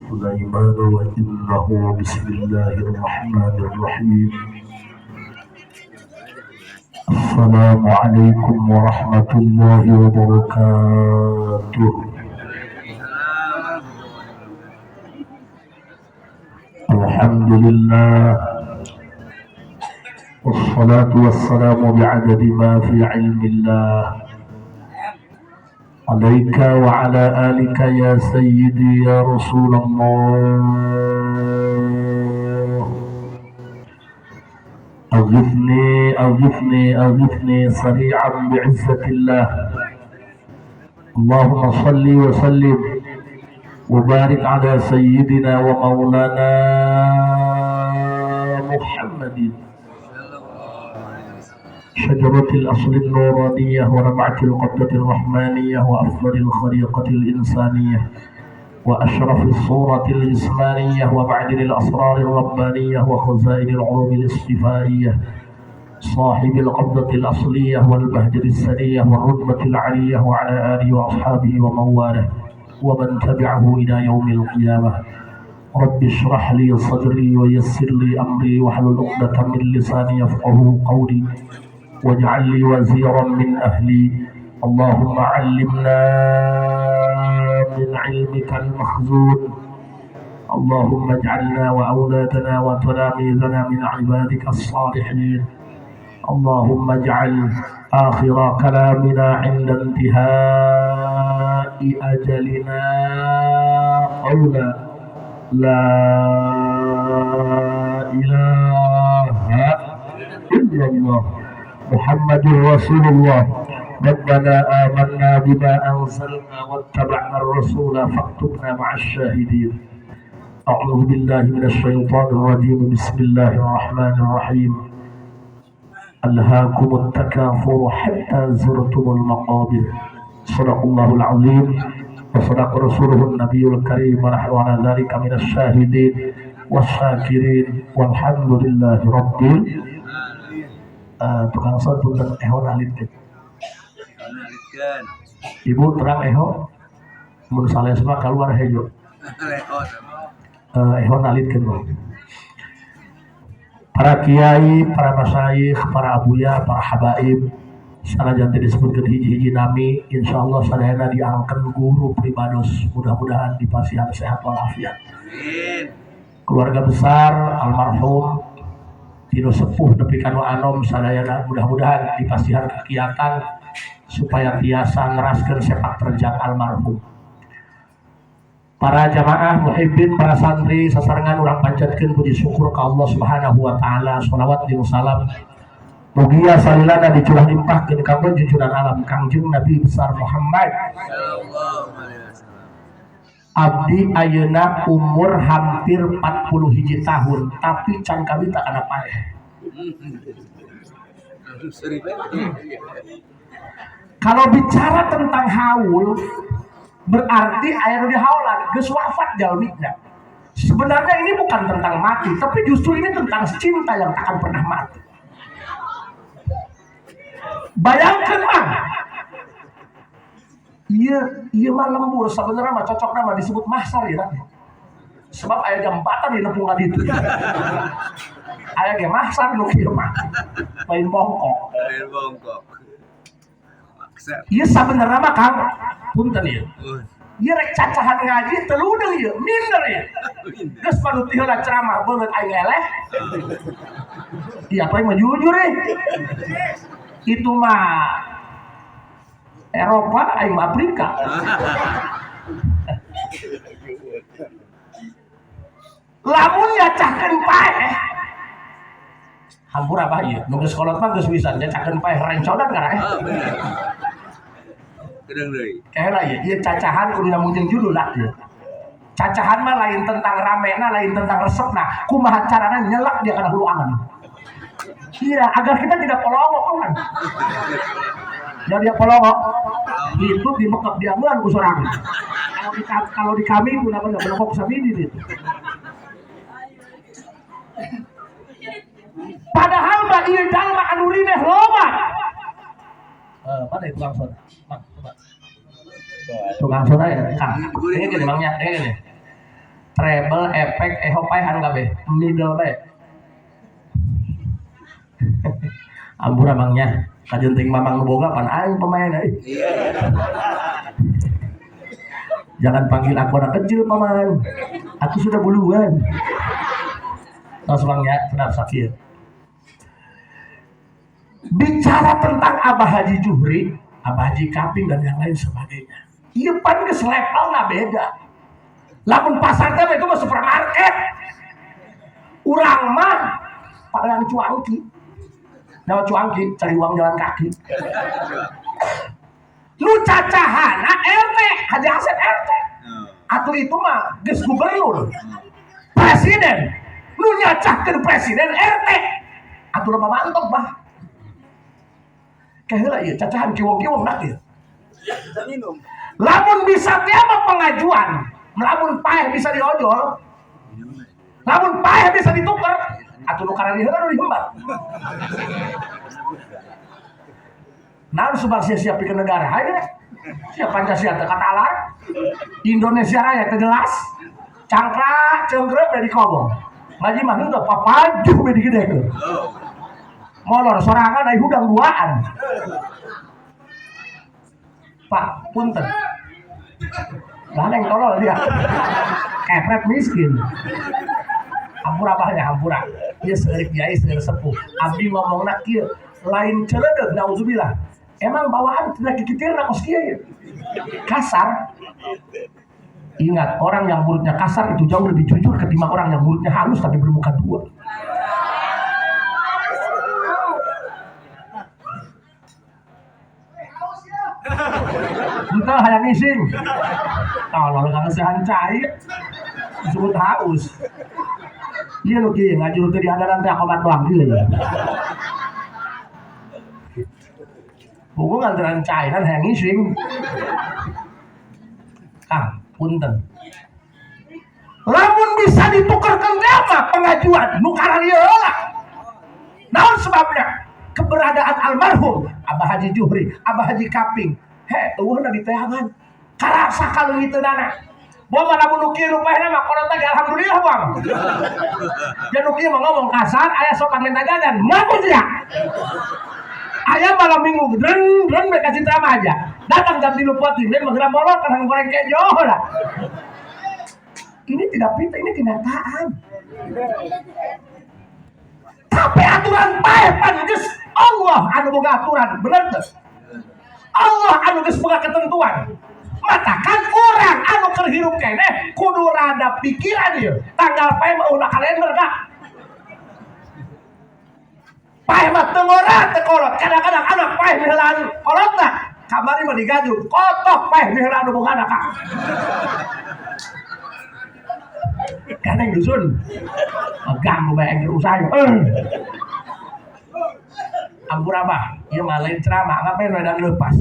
سليمان وإنه بسم الله الرحمن الرحيم. السلام عليكم ورحمة الله وبركاته. الحمد لله والصلاة والسلام بعدد ما في علم الله عليك وعلى آلك يا سيدي يا رسول الله. أغثني أغثني أغثني سريعا بعزة الله. اللهم صل وسلم وبارك على سيدنا ومولانا محمد شجرة الأصل النورانية ونبعة القبضة الرحمانية وأفضل الخليقة الإنسانية وأشرف الصورة الجسمانية ومعدن الأسرار الربانية وخزائن العلوم الاصطفائية صاحب القبضة الأصلية والبهجة السنية والرتبة العلية وعلى آله وأصحابه ومن والاه ومن تبعه إلى يوم القيامة. رب اشرح لي صدري ويسر لي أمري واحلل عقدة من لساني يفقه قولي واجعل لي وزيرا من أهلي. اللهم علمنا من علمك المخزون. اللهم اجعلنا وأولادنا وتلاميذنا من عبادك الصالحين. اللهم اجعل آخر كلامنا عند انتهاء أجلنا قولا لا إله إلا الله محمد رسول الله. ربنا آمنا بما أنزلنا واتبعنا الرسول فاكتبنا مع الشاهدين. أعوذ بالله من الشيطان الرجيم. بسم الله الرحمن الرحيم. ألهاكم التكاثر حتى زرتم المقابر. صدق الله العظيم وصدق رسوله النبي الكريم ونحن على ذلك من الشاهدين والشاكرين والحمد لله رب. Tukang son punten eho nalitkeun. Ibu terang eho mun sales mah keluar hejo. Eho nalitkeun mah. Para kiai, para masyayikh, para abuya, para habaib, sanajan teu disebutkeun hiji-hiji nami, insyaallah sadayana diangken guru pribados, mudah-mudahan dipasihan sehat walafiat. Keluarga besar almarhum tinu sepuh nepi ka nu anom sadayana mudah-mudahan dipasihan kegiatan supaya tiasa neraskeun sepak terjang almarhum. Para jamaah muhibbin, para santri sasarengan urang panjatkeun puji syukur ka Allah Subhanahu wa taala, sholawat jeung salam mugia salilana dicurah limpahkeun ka junjunan alam Kangjeng Nabi besar Muhammad. Abdi ayeuna umur hampir 40 hiji tahun tapi can kawita kana paeh. Kalau bicara tentang haul berarti aya nu dihaulan geus wafat jalmina. Sebenarnya ini bukan tentang mati, tapi justru ini tentang cinta yang takkan pernah mati. Bayangkan mang, iya mah lembur sebenarnya mah cocok nama disebut mahsar ya. Sebab aya jembatan di nepungan itu. Aya ge mahsar nu kieu mah. Lain bongkok. Lain bongkok. Ieu sabenerna mah Kang, punten ieu. Ieu rek cacahan ngaji teu ludeung ieu, minder ieu. Geus panuti heula ceramah beungeut aing eleh. Iya apa mah jujur eh. Itu mah Eropa aing mah Afrika. Lamun nyacahkeun paeh. Hampura bah ieu, nu geus kolot mah geus bisa nyacahkeun paeh rencodan kana eh. Oh, bener. Gedeng deui. Kela ieu, ieu cacahan kudu nyambung jeung judul lah ieu. Cacahan mah lain tentang ramena, lain tentang resepna, kumaha carana nyelak dia kana hulu angan. Iya, agar kita tidak polongok kan. Ya dia polongok, itu dimekep diamuan ku sorangan. Kalau di kami pun apa nggak polongok sabini gitu. Padahal mah ieu jalma anu rineh loba. Mana itu tukang son? Mang, coba. Tukang son aja, Kang. Ini gini mangnya, ini gini. Treble, efek, eho paehan kabeh, middle bae. Ampura mangnya, kajenting mamang nu boga pan aing pemainna ih. Jangan panggil aku anak kecil paman. Aku sudah buluan. Terus mangnya, sedap sakit. Bicara tentang Abah Haji Juhri, Abah Haji Kaping dan yang lain sebagainya. Ieu pan geus levelna beda. Lamun pasar teh itu mah supermarket. Urang mah paling cuangki. Nah cuangki cari uang jalan kaki. Nu cacahana RT, Haji Asep RT. Atuh itu mah geus gubernur. Presiden. Nu nyacahkeun presiden RT. Atuh loba mantok bah. Kaheula ieu cacahan kiwong-kiwong nak ieu. Lamun bisa teh mah pengajuan, lamun paeh bisa diojol, lamun paeh bisa ditukar, atuh nu karari heula nu dihembat. Naon sebab sia-sia pikeun negara hayu deh. Sia Pancasila teu katalar, Indonesia Raya teu jelas, cangkrak ceungkreup da dikobong. Ngaji mah henteu papajuh we digedekeun. Molor sorangan ai hudang duaan. Pak, punten. Gandeng tolol dia. Kepret miskin. Hampura abahnya, hampura. Ieu seueur kiai, seueur sepuh. Abdi ngomongna kieu, lain ceuleudeuh nauzubillah. Emang bawaan tidak kikitirna kos kieu ya. Kasar. Ingat, orang yang mulutnya kasar itu jauh lebih jujur ketimbang orang yang mulutnya halus tapi bermuka dua. Entah hayang ngising. Tolol kang sehan cai disebut haus. Ieu nu kieu ngajuru teu dihandaran teh akomat doang kieu. Buku nganteran cai kan hayang ngising. Kang, punten. Lamun bisa ditukerkeun teh mah pengajuan nu kararieu heula. Naon sebabna? Keberadaan almarhum Abah Haji Juhri, Abah Haji Kaping. He, eueuhna di teangan. Karasa kaleungiteunana. Boa mah lamun nu kieu nu paehna mah kolot ge alhamdulillah boa mah. Ja nu kieu mah ngomong kasar aya sopan minta jajan, ngaku sia. Aya malam minggu dren dren mereka cinta mah aja. Datang jam 3 peuting, dia mah geura molot kana goreng kejo lah. Ini tidak pintar, ini kenyataan. Tapi aturan paeh pan geus Allah anu boga aturan, bener teu? Allah anu geus boga ketentuan. Matakan urang anu keur hirup keneh kudu rada pikiran ieu. Tanggal paeh mah ulah kalender kak. Paeh mah teu ngora teu kolot. Kadang-kadang anak paeh miheulaan kolotna. Kamari mah digajuk, kotok paeh miheulaan nu bogana kak. Gandeng dusun. Ganggu bae keur usaha. Ampura mah, ieu mah lain ceramah, ngapain we dan leupas.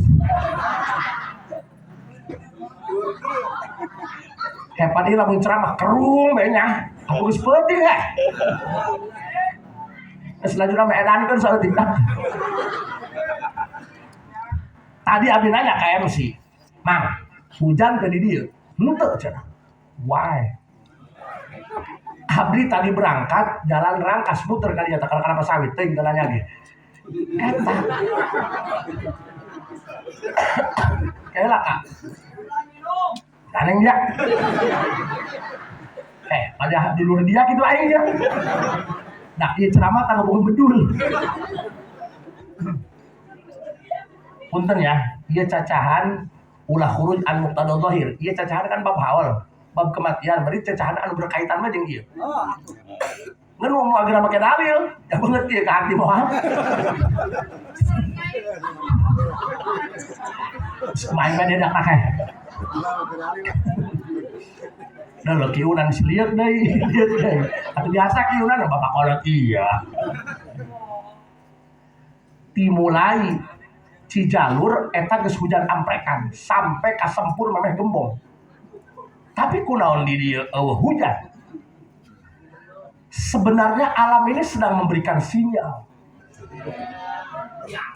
Hebat ieu lamun ceramah kerung bae nya. Aku geus peuting heh. Geus selanjutnya mah edankeun saeutik dah. Tadi abdi nanya ka MC, Mang, hujan teu di dieu? Henteu cenah. Why? Abdi tadi berangkat jalan Rangkas muter kali nyata kalau kelapa sawit teuing teu nanya ge. Eta. Kela kak. Aneh ya. Pada dulur dia gitu aing ya. Nah, ieu ceramah tangga bohong bedul. Punten ya, ieu cacahan ulah khuruj an muqtada zahir. Ieu cacahan kan bab haul, bab kematian, berarti cacahan anu berkaitan mah jeung ieu. Ngan wong nu ageuna make dalil, ya beungeut ieu ka hati moal. Main mah dedak kakeh. Nah, lo kiunan si lieur deui, lieur deui. Atuh biasa kiunan bapak kolot iya. Dimulai Cijalur eta geus hujan amprekan sampai ka Sempur memeh gembong. Tapi kunaon di dieu eueuh hujan. Sebenarnya alam ini sedang memberikan sinyal.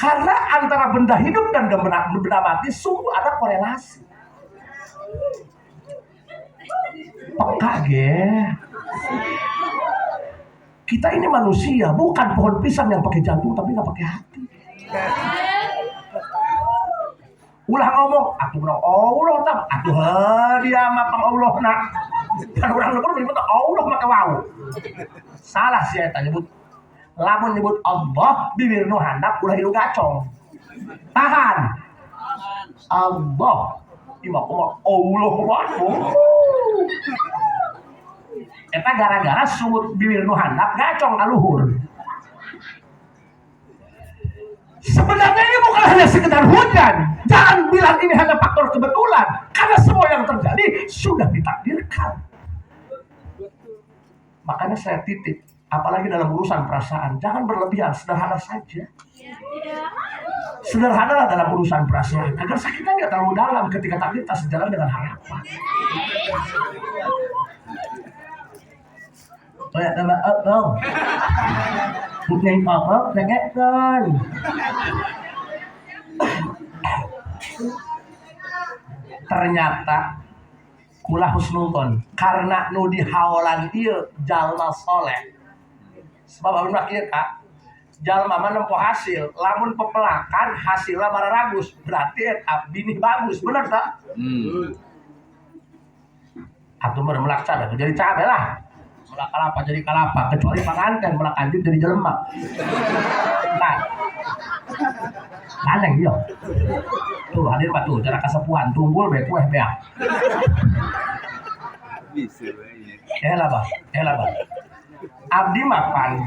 Karena antara benda hidup dan benda mati sungguh ada korelasi. Peka ge. Kita ini manusia, bukan pohon pisang yang pakai jantung tapi nggak pakai hati. Ulah ngomong, atuh urang Allah tam, atuh dia mah pang Allah na. Kan urang lembur menyebut Allah maka wau. Salah sih eta nyebut. Lamun nyebut Allah bibir nu handap ulah hilu gacong. Tahan. Allah. Ima kumaha Allah mah. Eta gara-gara sungut bibir nu handap gacong ka luhur. Sebenarnya ini bukan hanya sekedar hujan. Jangan bilang ini hanya faktor kebetulan. Karena semua yang terjadi sudah ditakdirkan. Makanya saya titip, apalagi dalam urusan perasaan, jangan berlebihan, sederhana saja. Sederhanalah dalam urusan perasaan, agar sakitnya nggak terlalu dalam ketika takdir tak sejalan dengan harapan. Kayak tambah dong. Bukan apa, kan. Ternyata kula husnudzon karena nu dihaolan ieu jalma soleh. Sebab abdi mah kieu Kak, jalma mah nempo hasil, lamun pepelakan hasilna bararagus, berarti eta binih bagus, bener tak? Atuh mah melak cabe jadi cabe lah. Melak kalapa jadi kalapa, kecuali panganten melak anjing jadi jelema. Nah. Aneh iya. Tuh hadir mah tuh cara kasepuhan tunggul be kueh beak. Bisa we. Elah bah, elah bah. Abdi mapan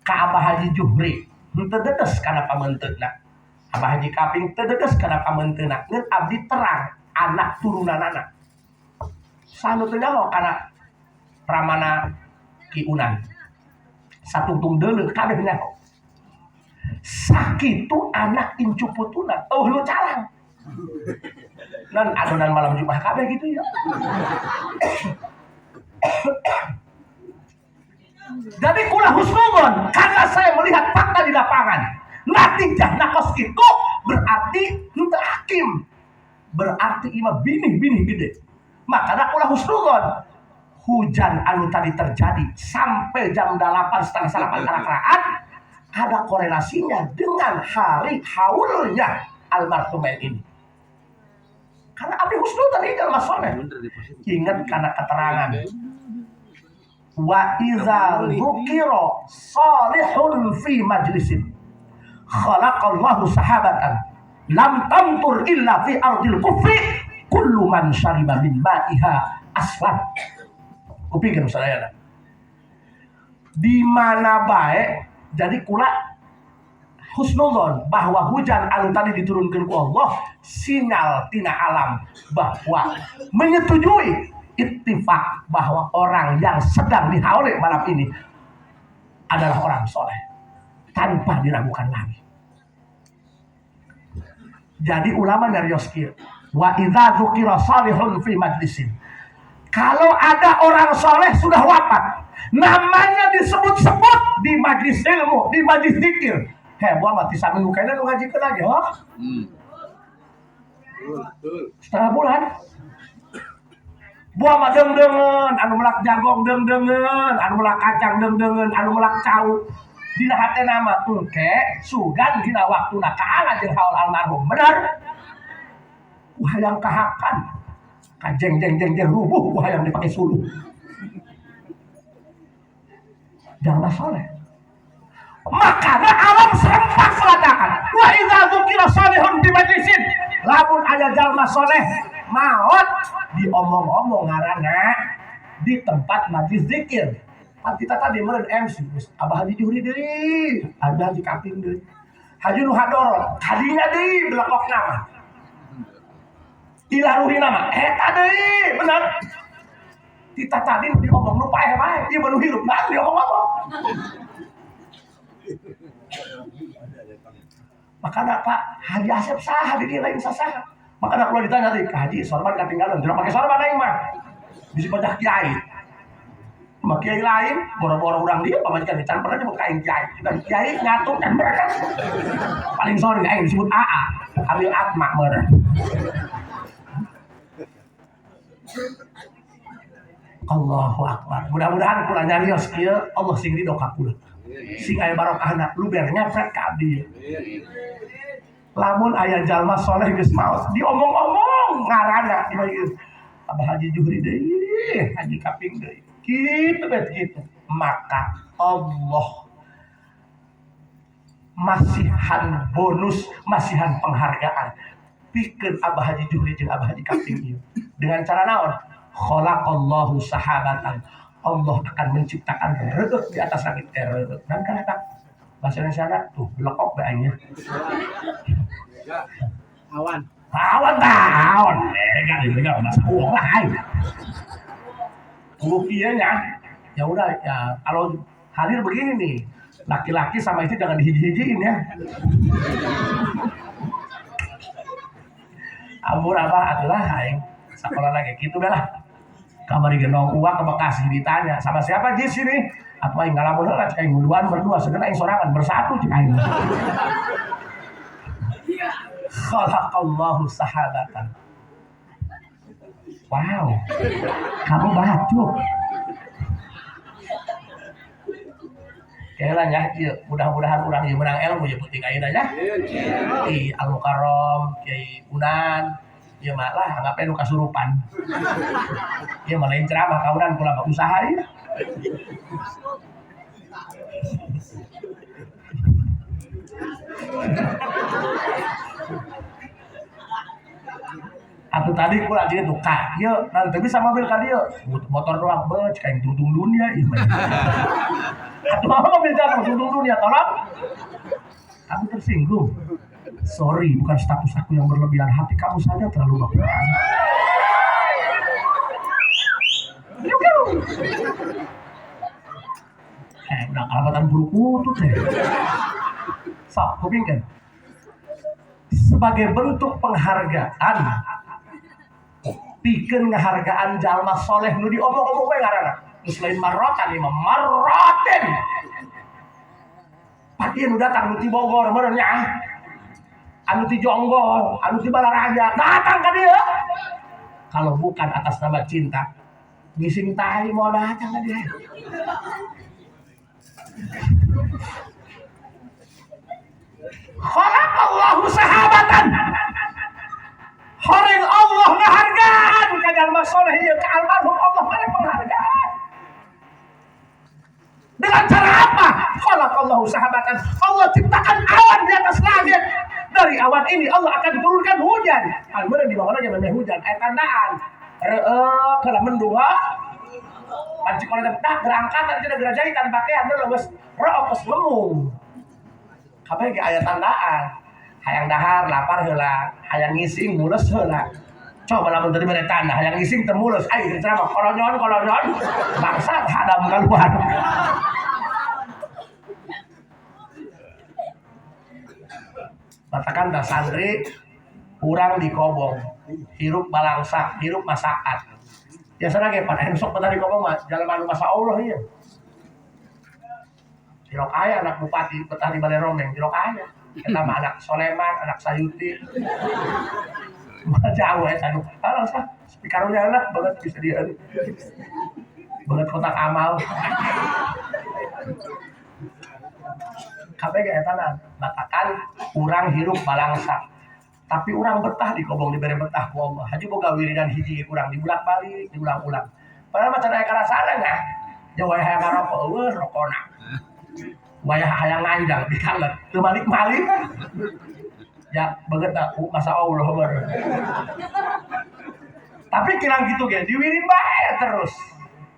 ka Abah Haji Juhri henteu dedes kana pameunteuna. Abah Haji Kaping teu dedes kana pameunteuna. Ngan abdi terang anak turunanana. Sanu teu nyaho kana Pramana Ki Unan. Satungtung deuleu kabeh nyaho. Sakitu anak incu putuna eueuh nu calang. Nan adonan malam Jumat kabeh gitu ya. Jadi kula husnudzon karena saya melihat fakta di lapangan. Natijah nakos itu berarti henteu hakim. Berarti imah binih-binih gede. Makanya kula husnudzon hujan anu tadi terjadi sampai jam 8.30 karak-karakan ada korelasinya dengan hari haulnya almarhumain ini. Karena abdi husnudzon tadi jalma soleh. Ingat karena keterangan wa idza dzukira salihun fi majlisin khalaqallahu sahabatan lam tamtur illa fi ardil kufri kullu man syariba min ma'iha aslam. Kupikeun sadayana. Di mana bae jadi kula husnudzon bahwa hujan anu tadi diturunkan ku Allah sinyal tina alam bahwa menyetujui ittifaq bahwa orang yang sedang dihauli malam ini adalah orang soleh tanpa diragukan lagi. Jadi ulama nyarios kieu, wa idza dzukira salihun fi majlisin. Kalau ada orang soleh sudah wafat, namanya disebut-sebut di majlis ilmu, di majlis zikir. Heboh mati saminggu kayaknya nu ngajikeun lagi, oh. Setengah bulan. Buah mah deung-deungeun, anu melak jagong deung-deungeun, anu melak kacang deung-deungeun, anu melak cau. Dina hatena mah engke sugan dina waktuna kaala jeung haul almarhum. Bener? Ku hayang kahakan. Kajeng jeng jeng jeng rubuh ku hayang dipake suluh. Jangan soleh. Makanya alam serempak mengatakan wa idza dzukira salihun bi majlisin. Lamun aya jalma soleh maot diomong-omong ngaranna di tempat majlis zikir. Pan kita tadi meureun MC, Abah Haji Juhri deui, Abah Haji Kaping deui. Haji nu hadorot, kadinya deui belekok nama. Ilaruhina mah eta deui, bener. Kita tadi diomong nu paeh bae, ieu mah nu hirup nah diomong-omong. Makanya Pak Haji Asep saha di dieu lain sasaha. Makanya kalau ditanya tadi, Haji sorban katinggalan, tidak pakai sorban aing mah. Bisi pajak kiai. Sama kiai lain, boro-boro urang dia pamajikan can pernah nyebut ka aing kiai. Dan kiai ngatung kan mereka. Paling sore aing disebut AA, Amil Atma meureun. Allahu Akbar. Mudah-mudahan kula nyarios kieu Allah sing ridho ka kula. Sing aya barokahna luber nyapret ka abdi. Lamun aya jalma soleh geus maot diomong-omong ngaranna di Abah Haji Juhri deui, Haji Kaping deui. Kitu bet kitu. Maka Allah masihan bonus, masihan penghargaan pikeun Abah Haji Juhri jeung Abah Haji Kaping ieu. Dengan cara naon? Khalaqallahu sahabatan. Allah akan menciptakan reuk di atas langit. Reuk. Dan kan eta bahasa Indonesia tuh belekok bae aing. Awan. Awan tah, awan. Enggak masa uang lah aing. Kudu kieu nya. Ya udah ya kalau hadir begini nih. Laki-laki sama istri jangan dihiji-hijiin ya. Ampun abah atulah aing sakola lagi kitu dah lah. Kamari genong uang ke Bekasi ditanya sama siapa jis ini? Atuh aing ngalamun heula cek aing munduan berdua segeuna aing sorangan bersatu cek aing. Khalaqallahu sahabatan. Wow. Kamu bacuk. Kayaknya nya ieu mudah-mudahan urang ieu menang ilmu ieu penting ayeuna nya. Ki Al Mukarram, Kiai Unan, ieu mah lah anggap nu kasurupan. Ieu mah lain ceramah ka urang kula mah usaha ieu. Atuh tadi kula jadi tuh ka ieu nanti bisa mobil ka dieu motor doang beuh cek aing tungtung dunia ieu mah. Atuh apa mobil jalan tungtung dunia tolong. Aku tersinggung. Sorry, bukan status aku yang berlebihan, hati kamu saja terlalu baperan. Udah kalapatan buru kutut deh. Sok, kupingkeun. Sebagai bentuk penghargaan, pikeun ngahargaan jalma soleh nu diomong-omong we ngaranna. Geus lain marotan ieu mah maroten. Pan ieu nu datang nu ti Bogor meureun nya. Anu ti Jonggol, anu ti Balaraja, datang ka dieu. Kalau bukan atas nama cinta, ngising tai mau datang ka dieu. Khalaqallahu sahabatan. Horeng Allah ngahargaan ka jalma soleh ieu ka almarhum Allah mere penghargaan. Dengan cara apa? Khalaqallahu sahabatan. Allah ciptakan awan di atas langit. Dari awan ini Allah akan turunkan hujan. Almeureun di bawah lagi namanya hujan, aya tandaan. Reueuk heula mendung ha. Panci kalau tak berangkatan tidak gerajahitan pakaian meureun geus reueuk geus lemung. Kabeh ge aya tandaan. Hayang dahar lapar heula, hayang ngising mules heula. Coba lamun tadi mere tanda hayang ngising teu mules, ayo ceramah kolonyon kolonyon bangsat hadam keluar. Katakan dah santri urang di kobong, hirup balangsak, hirup masakan. Biasana ge pan sok betah di kobong mah jalma anu masa Allah ieu. Cilok aya anak bupati betah di Balai Romeng, cilok aya. Eta mah anak Soleman, anak Sayuti. Mah jauh eta nu. Alah sah, pikarunya lah banget bisa dia. Banget kotak amal. Kabeh ge eta na matakan urang hirup balangsa. Tapi urang betah di kobong dibere betah ku Allah. Haji boga wiridan hiji urang dibulak-balik, diulang-ulang. Padahal mah can aya karasana nya. Ja wayah hayang ngarokok eueuh rokona. Wayah hayang nganjang dikalet, teu malik-malik. Ya beungeut da masa Allah baru. Tapi kirang kitu ge diwirid bae terus.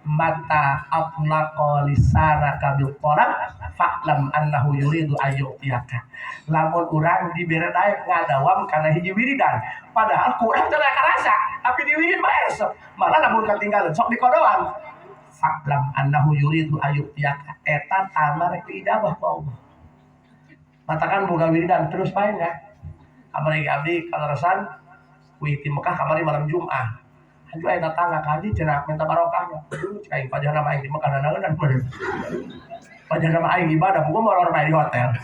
Mata atlaqa lisanaka bil talab fa'lam annahu yuridu ayyutiyaka. Lamun urang dibere daek ngadawam kana hiji wiridan, padahal kurang teu karasa, tapi diwirid bae resep. Malah lamun katinggalan sok dikodoan. Fa'lam annahu yuridu ayyutiyaka. Eta tamar diijabah ku Allah. Matakan boga wiridan terus bae nya. Kamari abdi kaleresan wih ti Mekah kamari malam Jumat. Haji aya datang ka haji cenah minta barokahnya. Cek aing pajahna mah aing di Mekah nanaonan bener. Pajahna mah aing ibadah buku molor bae di hotel.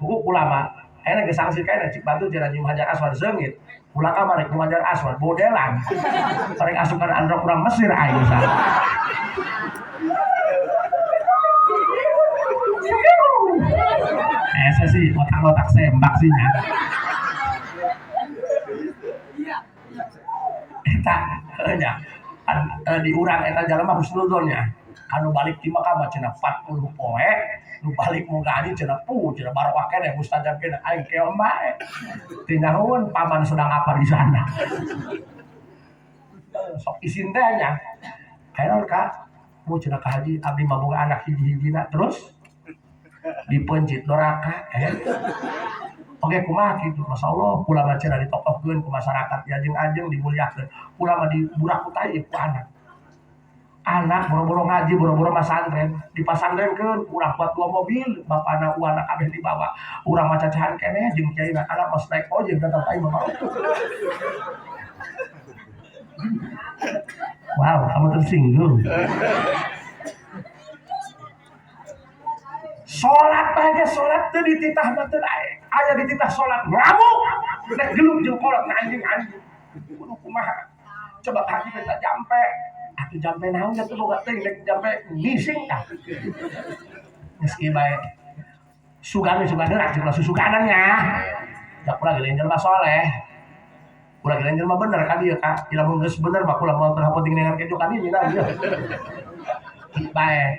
Buku ulama ayeuna geus sanksi kaena cik batu cenah nyium hajar aswad seungit. Ulah ka rek ngajar aswad bodelan. Rek asup kana androk urang Mesir aing sa. Saya sih otak-otak sembak sih nya. Eta nya di urang eta jalma husnuzon nya. Anu balik di Mekah mah cenah 40 poe, nu balik mau gaji cenah pu, cenah barokah keneh mustajab keneh aing keom bae. Teu nyahoeun paman sedang apa di sana. Sok isin teh nya. Kayak ka, mu cenah ka haji abdi mah boga anak hiji-hijina terus dipencit doraka Oke kumaha kitu masyaallah kula mah cenah ditokohkeun ku masyarakat diajeng-ajeng dimuliakeun. Kula mah diburak ku tai ku anak. Anak boro-boro ngaji, boro-boro masantren, dipasantrenkeun urang kuat 2 mobil, bapana uana kabeh dibawa. Urang mah cacahan keneh jeung kiai anak mah naik ojek datang ka imah. Wow, kamu tersinggung. Salat bae salat teu dititah mah teu aya dititah salat ngamuk. Nek gelup jeung kolot na anjing-anjing. Kudu kumaha? Coba haji minta jampe. Atuh jampe naon atuh boga teuing nek jampe ngising tah. Geus kieu bae. Sugan sugan derak jeung susuganan nya. Da kula ge lain jelema soleh. Kula ge lain jelema bener ka dieu ka. Lamun geus bener mah kula moal teu penting dengan kejo ka dieu nya ieu. Bae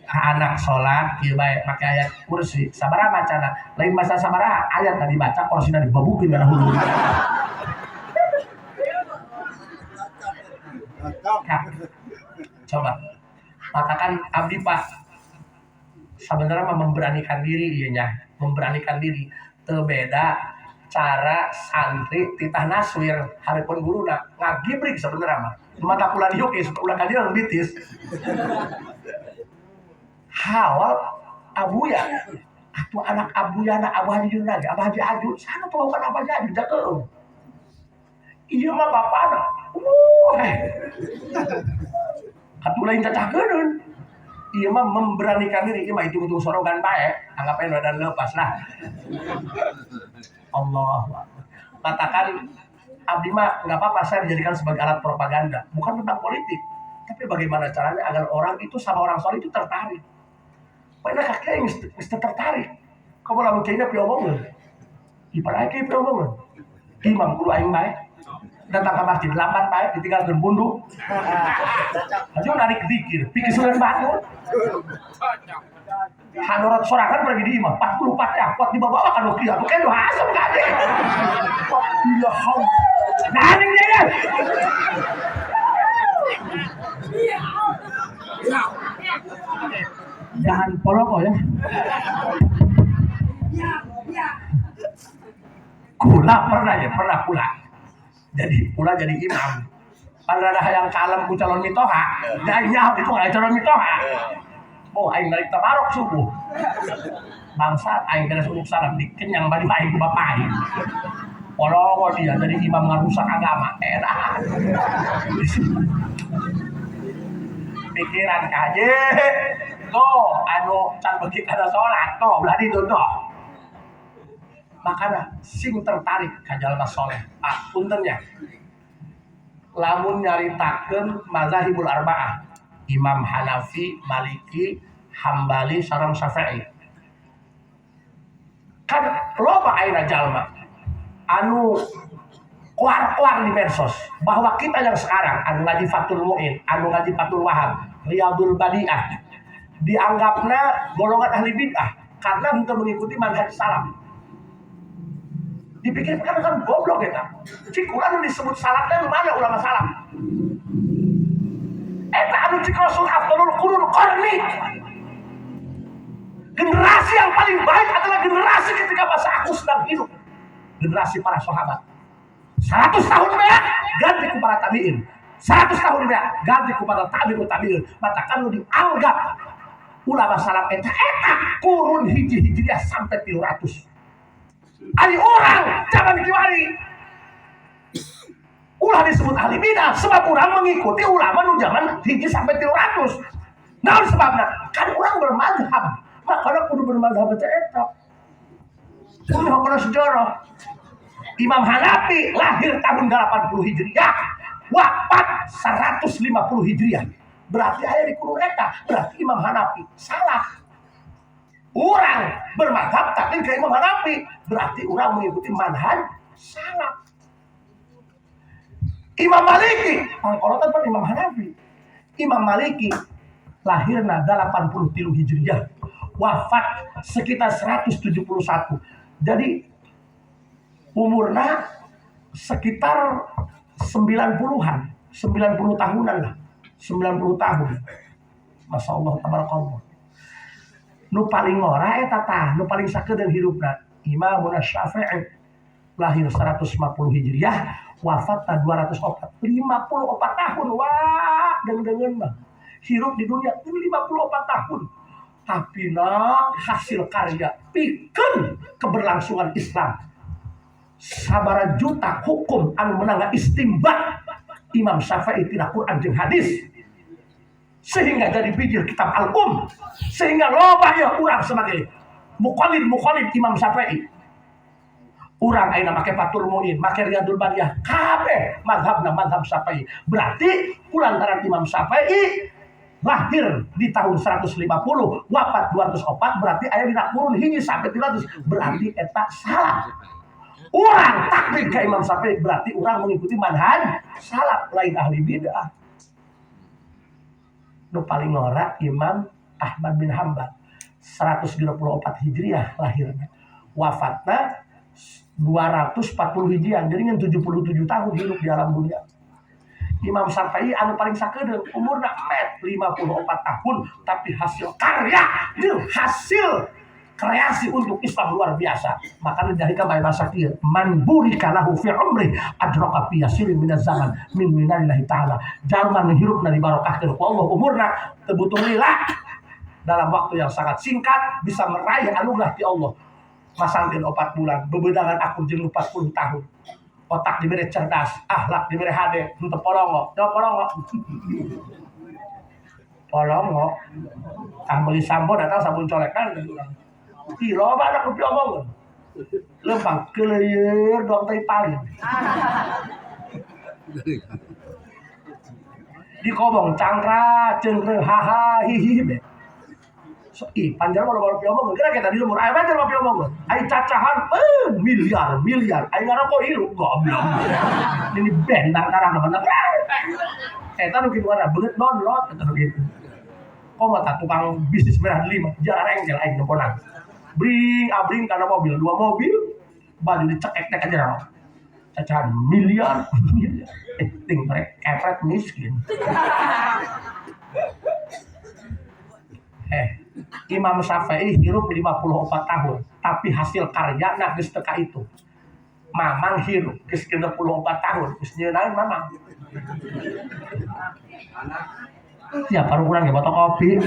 anak salat kieu bae make ayat kursi sabaraha bacana lain masa sabaraha ayat tadi baca kursina dibabukeun kana hulu. Ya. Coba matakan abdi Pak sebenarnya mah memberanikan diri ieu nya, memberanikan diri teu beda cara santri titah naswir hareupeun guruna ngagibrik sebenarnya mah. Mata kula diuk geus ulah ka dieu bitis. Hawal abuya atuh anak abuya na Abu Haji Junna ge Abu Haji Aju sana tuh kan Abu Haji Aju jakeun. Ieu mah bapana. Atuh lain cacahkeun. Ieu mah memberanikan diri, ieu mah hitung-hitung sorogan bae, anggap aja dan lepas lah. Allah. Katakan abdi mah nggak apa-apa saya dijadikan sebagai alat propaganda, bukan tentang politik, tapi bagaimana caranya agar orang itu sama orang soleh itu tertarik. Pokoknya kakek mesti tertarik. Kamu lamun kayaknya piomongan, ibarat kayak piomongan. Imam guru aing bae, datang ke masjid lambat bae, ditinggalkeun bundu. Aja narik zikir, pikir sunan batu. Hanorot sorangan pergi di imam, 44 ya, kuat di bawah kan kieu, atuh kan hasem ka aja. Ya haum. Nah, ini dia. Jangan poloko ya. Kula pernah ya, pernah kula. Jadi kula jadi imam. Pan rada hayang kalem ku calon mitoha, da nyaho itu aya calon mitoha. Oh, aing narik tabarok subuh. Bangsat aing beres uluk salam dikenyang baju aing ku bapak aing. Polongo dia jadi imam ngarusak agama. Enak. Pikiran kaje. Tuh, anu can beuki kana salat tuh, belah ditu tuh. Makana sing tertarik ka jalma soleh. Ah, punten nya. Lamun nyaritakeun mazahibul arba'ah, Imam Hanafi, Maliki, Hambali, sareng Syafi'i. Kan loba ayeuna jalma anu koar-koar di medsos bahwa kita yang sekarang anu ngaji Fathul Mu'in, anu ngaji Fathul Wahab, Riyadul Badi'ah dianggapna golongan ahli bid'ah karena henteu mengikuti manhaj salaf. Dipikir kan kan goblok eta. Cik urang nu disebut salaf teh mana ulama salaf? Eta anu cik Rasul afdalul qurun qarni. Generasi yang paling baik adalah generasi ketika masa aku sedang hidup. Generasi para sahabat. 100 tahun beak ganti ku para tabi'in. 100 tahun beak ganti ku para tabi'ut tabi'in. Matakan nu dianggap ulama salaf eta eta kurun hiji hijriah sampai 300. Ari orang zaman kiwari ulah disebut ahli bidah sebab orang mengikuti ulama nu zaman hiji sampai 300. Naon sebabna? Kan orang bermazhab. Makanya kudu bermazhab eta eta. Kudu kana sejarah. Imam Hanafi lahir tahun 80 Hijriah, wafat 150 Hijriah. Berarti aya di kurun eta, berarti Imam Hanafi salah. Urang bermadzhab taklid ke Imam Hanafi, berarti urang mengikuti manhaj salaf. Imam Maliki, pangkolotan pan Imam Hanafi. Imam Maliki lahirna 83 Hijriah, wafat sekitar 171. Jadi umurna sekitar 90-an, 90 tahunan lah, 90 tahun. Masya Allah, tabarakallah. Nu paling ngora eta tah, nu paling sakedeung hirupna Imam Syafi'i lahir 150 Hijriah, wafat 204, 54 tahun. Wah, deung-deungeun mah. Hirup di dunia 54 tahun. Tapi nak hasil karya pikeun keberlangsungan Islam. Sabara juta hukum anu menang istimbat Imam Syafi'i tina Quran jeung hadis. Sehingga jadi bijil kitab Al-Um. Sehingga loba ya urang sebagai muqallid Imam Syafi'i. Urang ayeuna make Fathul Muin, make Riyadul Bariyah, kabeh mazhabna mazhab Syafi'i. Berarti kulantaran Imam Syafi'i lahir di tahun 150, wafat 204, berarti aya dina kurun hiji sampai 300, berarti eta salah. Urang taklid ka Imam Syafi'i berarti urang mengikuti manhaj salaf, lain ahli bidah. Nu paling ngora Imam Ahmad bin Hanbal 164 Hijriah lahirnya, wafatna 240 Hijriah, jadi ngan 77 tahun hidup di alam dunia. Imam Syafi'i anu paling sakedeung umurna met 54 tahun, tapi hasil karya jeung hasil kreasi untuk Islam luar biasa. Makanya dari kamari bahasa kieu, man burika lahu fi umri adraka fi yasirin minaz zaman min minanillahi ta'ala. Jalma nu hirupna dibarokahkeun ku Allah umurna teu butuh lila, dalam waktu yang sangat singkat bisa meraih anugerah ti Allah. Masangkeun 4 bulan bebedangan akur jeung 40 tahun. Otak diberi cerdas, akhlak diberi hade, henteu polongo, jawab polongo. Polongo. Ah meuli sampo datang sabun colekan urang. Ih, loba anak kopi omongan. Lempang keleueur doang tai paling. Dikobong cangkra cengkreh haha hihi be. So, ih, panjang mah loba kopi omongan. Kira kita di lembur, aya panjang kopi omongan. Ai cacahan, miliar, miliar. Ai ngarokok hirup goblok. Ini bentang karang mana. Eta nu kitu warna beungeut download eta nu kitu. Komo tah tukang bisnis merah lima, jarang engkel aing nemponan. Bring abring karena mobil, 2 mobil, baju dicekek tek aja. Cacahan miliar, miliar. Ting rek kepret miskin. Imam Syafi'i hirup 54 tahun, tapi hasil karya nah geus teu ka itu. Mamang hirup geus 64 tahun, geus nyeunaeun mamang. Ya baru kurang ya botol kopi.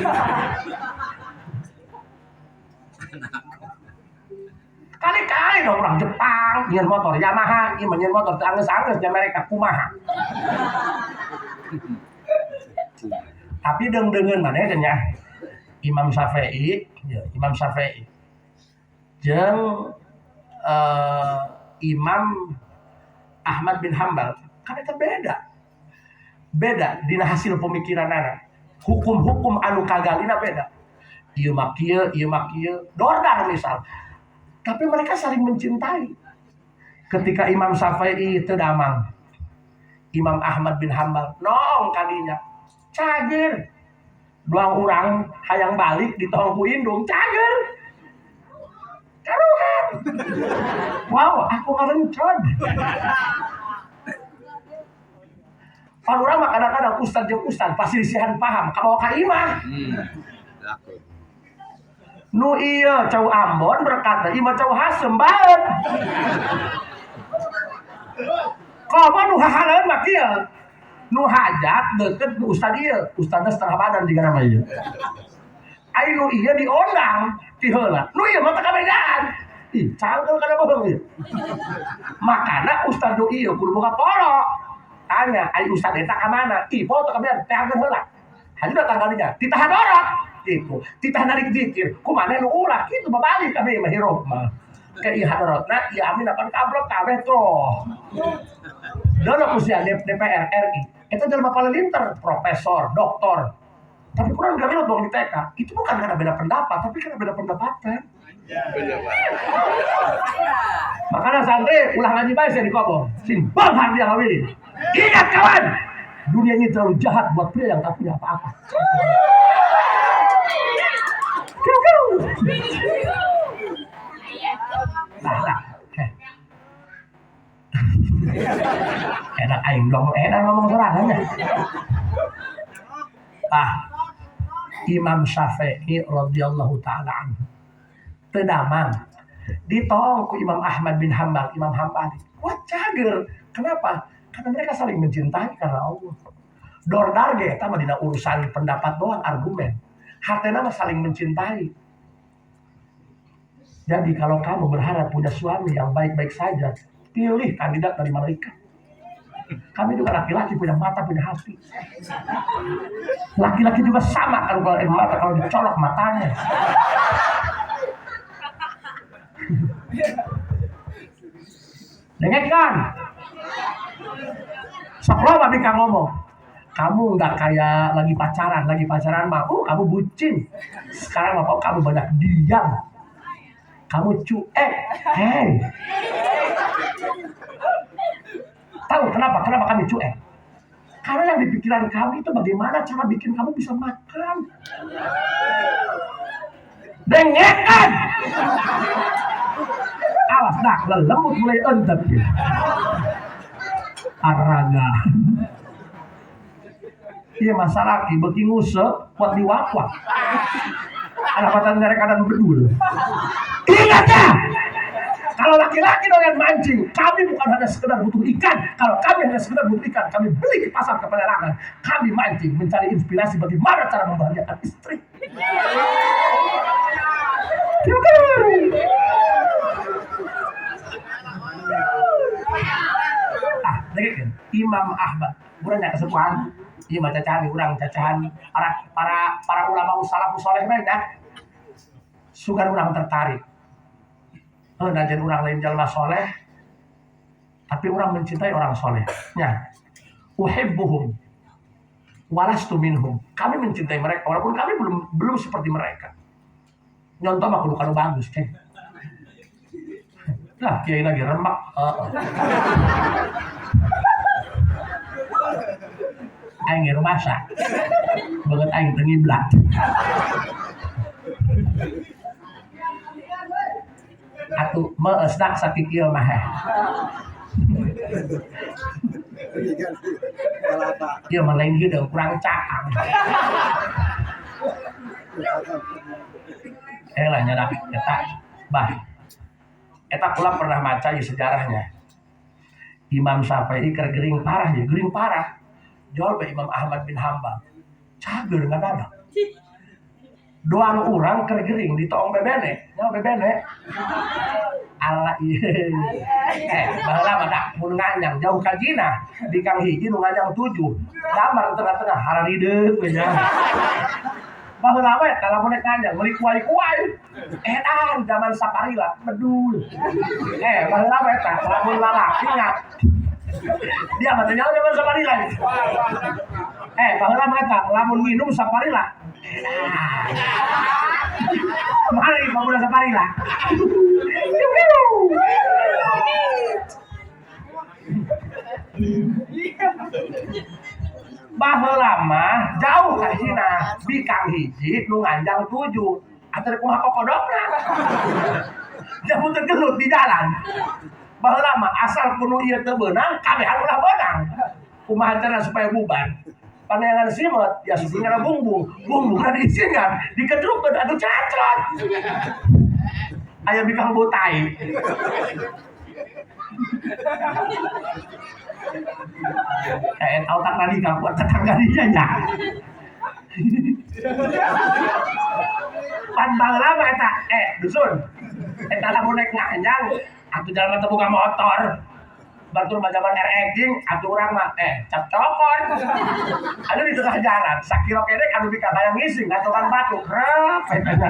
Kali-kali dong orang Jepang nyeun motor Yamaha, ieu mah nyeun motor teu anggeus-anggeus di Amerika kumaha. Tapi deung-deungeun maneh teh nya. Imam Syafi'i, ya, Imam Syafi'i jeung Imam Ahmad bin Hanbal kan eta beda. Beda dina hasil pemikiranana. Hukum-hukum anu kagalina beda. Ieu mah kieu, ieu mah kieu, dordar misal. Tapi mereka saling mencintai. Ketika Imam Syafi'i teu damang, Imam Ahmad bin Hanbal nong kadinya cager. Doang urang hayang balik ditong ku indung cager. Karuhan. Wow, aku ngarencod. Pan urang mah kadang-kadang ustad jeung ustad pasti disihan paham kabawa ka imah. Nu ieu cau Ambon berkata imah cau Hasem baeun. Komo nu hahaleun mah kieu. Nu hajat deukeut nu ustad ieu, ustadna setengah badan jiga nama ieu. Ai nu ieu diondang ti heula. Nu ieu mah teu kabedaan. Ih, cangkel kana bohong ieu. Makana ustad nu ieu kudu boga polo. Tanya, ai ustad eta ka mana? Ih, polo teu kabedaan, teangan heula. Haju datang kalinya, titah dorot gitu. Titah narik zikir, kumaha nu ulah kitu babalik kami mah hirup mah. Ke ieu hadorotna ieu amin apan kablok kabeh tuh. Dono usia DPR RI. Itu jelema paling pinter, profesor, doktor. Tapi kurang gelut dong di TK. Itu bukan karena beda pendapat, tapi karena beda pendapatan. Makanya santri ulah ngaji bae saya di kobong. Sing beunghar dia ngawinin. Ingat kawan, dunia ini terlalu jahat buat pria yang tak punya apa-apa. Kiu, kiu. Nah, nah. Enak aing dong, enak ngomong sorangan ya. Ah, Imam Syafi'i radhiyallahu taala anhu. Teu damang. Ditong ku Imam Ahmad bin Hanbal, Imam Hambali. Wah, cager. Kenapa? Karena mereka saling mencintai karena Allah. Dordar ge eta mah dina urusan pendapat doang, argumen. Hatena mah saling mencintai. Jadi kalau kamu berharap punya suami yang baik-baik saja, pilih kandidat dari malaikat. Kami juga laki-laki punya mata, punya hati. Laki-laki juga sama kalau keluar air mata, kalau dicolok matanya. Dengarkan. Sok loba bika ngomong. Kamu nggak kayak lagi pacaran mah, kamu bucin. Sekarang mah kamu banyak diam. Kamu cuek. Hei. Tahu kenapa? Kenapa kami cuek? Karena yang di pikiran kami itu bagaimana cara bikin kamu bisa makan. Dengekan. Awas dah, lembut mulai entep. Araga. Iya masalah laki beuki nguseup kuat diwakwak. Anak mata nyarek kanan bedul. Ingat ya! Kalau laki-laki doyan mancing, kami bukan hanya sekedar butuh ikan. Kalau kami hanya sekedar butuh ikan, kami beli ke pasar ke pelelangan. Kami mancing mencari inspirasi bagaimana cara membahagiakan istri. Ah, dengerin. Imam Ahmad, urangnya kesepuhan, ieu mah cacahan urang cacahan para ulama salafus soleh mah nya. Sugan urang tertarik. Najan urang lain jalma soleh, tapi urang mencintai orang soleh. Nya, uhibbuhum walastu minhum. Kami mencintai mereka walaupun kami belum seperti mereka. Nyontoh mah kudu kanu bagus, ceng. Lah, kiai lagi remak. Aing ge rumasa. Beungeut aing teu ngiblat. Atuh meus dak sakikieu mah. Ieu mah lain hideung kurang cakang. Lah nyadak eta bah. Eta kula pernah maca ieu sejarahnya. Imam Syafi'i keur gering parah ya, gering parah. Jol be Imam Ahmad bin Hanbal. Cager ngadadak. Doang urang keur gering ditoong bebene, nyawa bebene. Ala ieu. Baheula mah dak mun nganyang jauh ka Cina, di Kang hiji nu nganyang 7. Gambar tengah-tengah hararideuk we nya. Baheula we eta lamun rek nganyang meuli kuai-kuai. Edan zaman saparila bedul. Baheula we eta lamun lalaki nya. Dia mah teh nyaho zaman saparila. Baheula mah eta lamun minum saparila. Mari pemuda saparila. Baheula mah jauh ka Cina, bikang hiji nu nganjang 7. Atuh kumaha kokodokna. Jamu teu gelut di jalan. Baheula mah asal kuno ieu teu beunang, kabehan ulah beunang. Kumaha cara supaya bubar? Pandangan simet, ya susunya bumbung, bumbungna diisingan, dikedrukkeun atuh cacrot. Aya bikang botai. Otak radikal buat tetangga dia nya. Pan baheula mah eta, dusun. Eta lamun rek nganyang, atuh jalan teu boga motor. Batur mah zaman RX atuh urang mah cap copon. Anu di tengah jalan sakiro kedek anu bika hayang ngising ngatokan batu. Rep eta.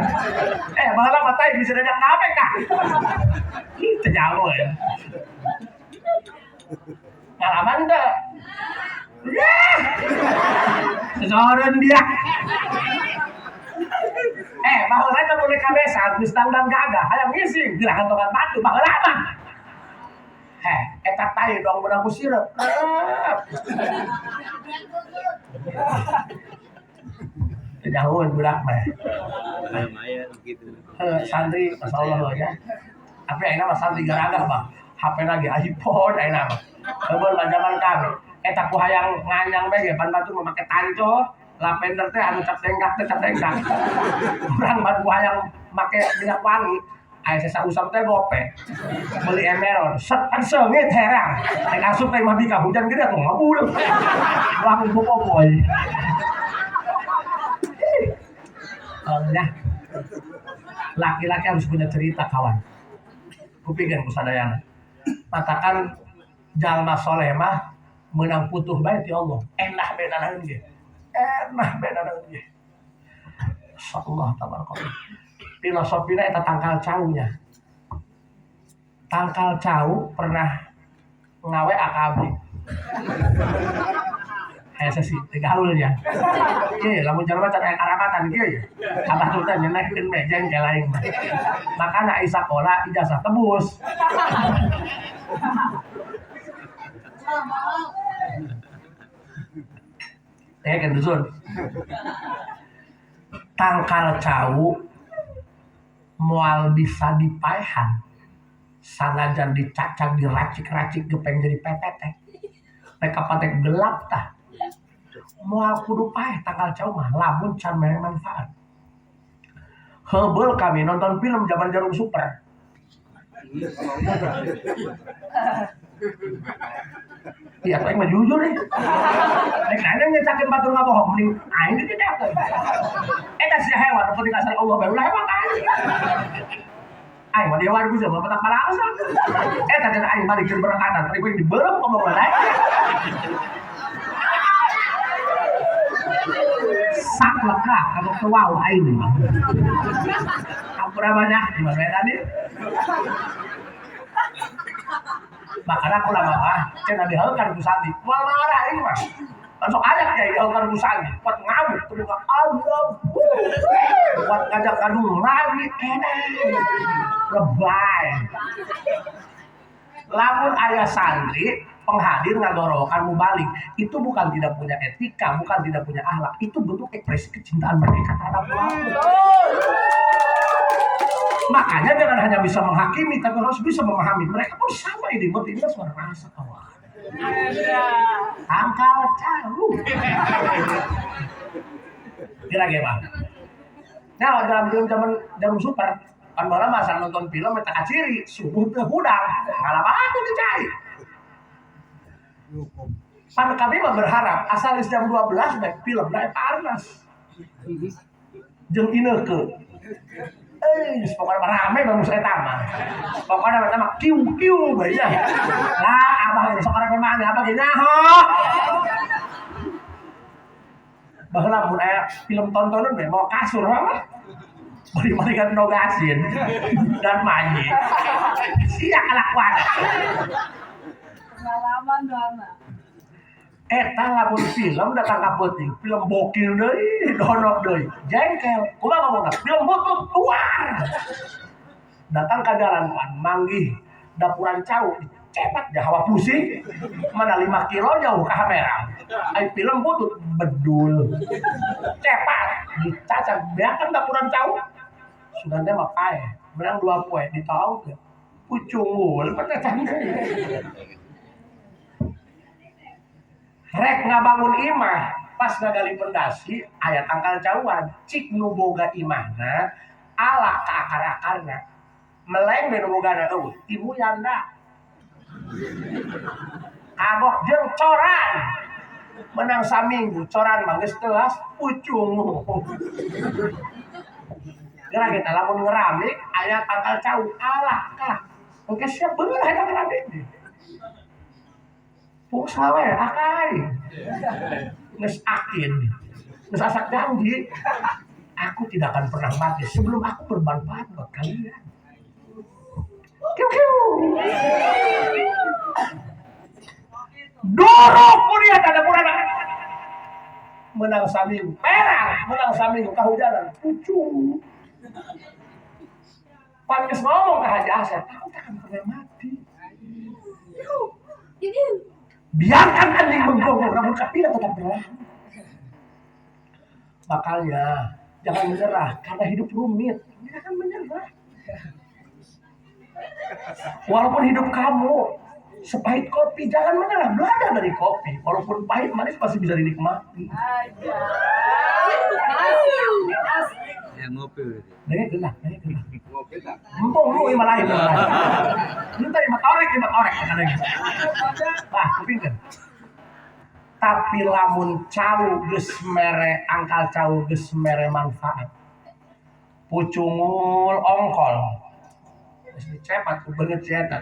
Baheula mah tai bisa diajak kabeh kah. Ih teu jauh ya. Ngalaman teu? Yah. Sesoreun dia. Baheula teh boleh kabesan geus dangdang gagah hayang ngising geura ngatokan batu baheula mah. Eta tai dong menang ku sirep. Jauh budak mah. Lumayan gitu. Santri masyaallah ya. Tapi ayeuna mah santri garagah mah. HP lagi iPhone ayeuna mah. Heubeul mah zaman kami. Eta ku hayang nganyang bae ge pan batur mah make tanco, lavender teh anu cap dengkak teh cap dengkak. Urang mah ku hayang make minyak wangi. Aya sesa usap teh gope. Beli emeron, set pan seungit herang. Rek asup teh mah bika hujan gede atuh ngabul. Langsung bobogoy. Ya. Laki-laki harus punya cerita kawan. Kupikeun ku sadayana. Matakan jalma soleh mah meunang putuh bae ti Allah. Enah bedana ge. Enah bedana ge. Insyaallah tabarakallah. Filosofina eta tangkal caunya. Tangkal cau pernah ngawe AKB. Hese sih teu gaulnya. Ieu lamun jalma can aya karamatan kieu ya. Abah tuh teh nyenehkeun we jengkel aing mah. Makana ai sakola ijazah tebus. Kan dusun. Tangkal cau moal bisa dipaehan sanajan dicacag diracik-racik gepeng jadi pepetek rek kapatek gelap tah moal kudu paeh tangkal cau mah lamun can mere manfaat. Heubeul kami nonton film zaman Jarum Super. Iya, aing mah jujur nih. Rek nanya nyecakeun batur ngabohong mending aing dicecakeun. Eta sia hewan nu penting asal Allah bae ulah hewan aing. Aing mah dewan ku mah petak balangsa. Eta cenah aing balikeun berekatan, tapi ku dibeureum ngomong lain. Sakleka kamu teu wau aing mah. Ampura banyak di mana tadi? Makanya aku lama mah cenah dihaulkan ku santri. Moal marah aing mah. Langsung aja kiai dihaulkan ku santri. Kuat ngamuk terus Allah. Kuat ngajak kadu lagi enak. Lebay. Lamun aya santri penghadir ngagorowokan mubalik, itu bukan tidak punya etika, bukan tidak punya akhlak, itu bentuk ekspresi kecintaan mereka terhadap Allah. Makanya jangan hanya bisa menghakimi, tapi harus bisa memahami. Mereka pun sama ini, buat ini suara rasa kawan. Tangkal cau. Kira gimana? Nah, dalam film zaman Jarum Super, kan malah masa nonton film eta kaciri, subuh teu hudang, ngalah batu dicai. Pan kami mah berharap asal jam 12 baik film na eta Arnas. Jeung Ineke. Pokoknya mah rame bagus eta mah. Pokoknya mah mah kiu-kiu bae nya. Lah abah geus sok rame mah abah ge nyaho. Baheula mun aya film tontonan bae mau kasur mah. Bari-bari kan nogasin dan manye. Sia kalakuan. Pengalaman dana. Eta lamun film datang ka peuting, film bokil deui, donok deui, jengkel. Kumaha ngomongna? Film butut luar. Datang ka jalan pan manggih dapuran cau, cepat dah hawa pusing. Mana 5 kilo jauh ka Hamerang. Ai film butut bedul. Cepat dicacak beakan dapuran cau. Sugan teh mah paeh, menang 2 poe ditaongkeun. Pucungul petetan deui. Rek ngabangun imah pas ngagali pondasi aya tangkal cauan cik nu boga imahna ala ka akar-akarna meleng we nu bogana eueuh timu yanda kagok jeung coran menang saminggu coran mah geus teuas pucung geura kita lamun ngeramik aya tangkal cau ala ka engke siap bener eta ngeramik. Pulsa we akai. Geus akin. Geus asak janji. Aku tidak akan pernah mati sebelum aku bermanfaat buat kalian. Kiu kiu. Dorong kuliah ada purana. Menang saminggu, perang, menang saminggu kahujanan, pucung. Pan geus ngomong ke Haji Asep, aku takkan pernah mati. Biarkan anjing menggonggong, namun kafilah tetap berlalu. Makanya jangan menyerah, karena hidup rumit. Jangan menyerah. Walaupun hidup kamu sepahit kopi, jangan menyerah. Belajar dari kopi. Walaupun pahit manis pasti bisa dinikmati. Ya ngopi berarti. Dengkeun lah, dengkeun lah. Ngopi tak? Empung lu imah lain, imah lain. Entah imah torek, imah torek kadang. Bah, kupingkeun. Tapi lamun cau geus mere angkal cau geus mere manfaat. Pucungul ongkol. Geus dicepat ku beungeut si eta.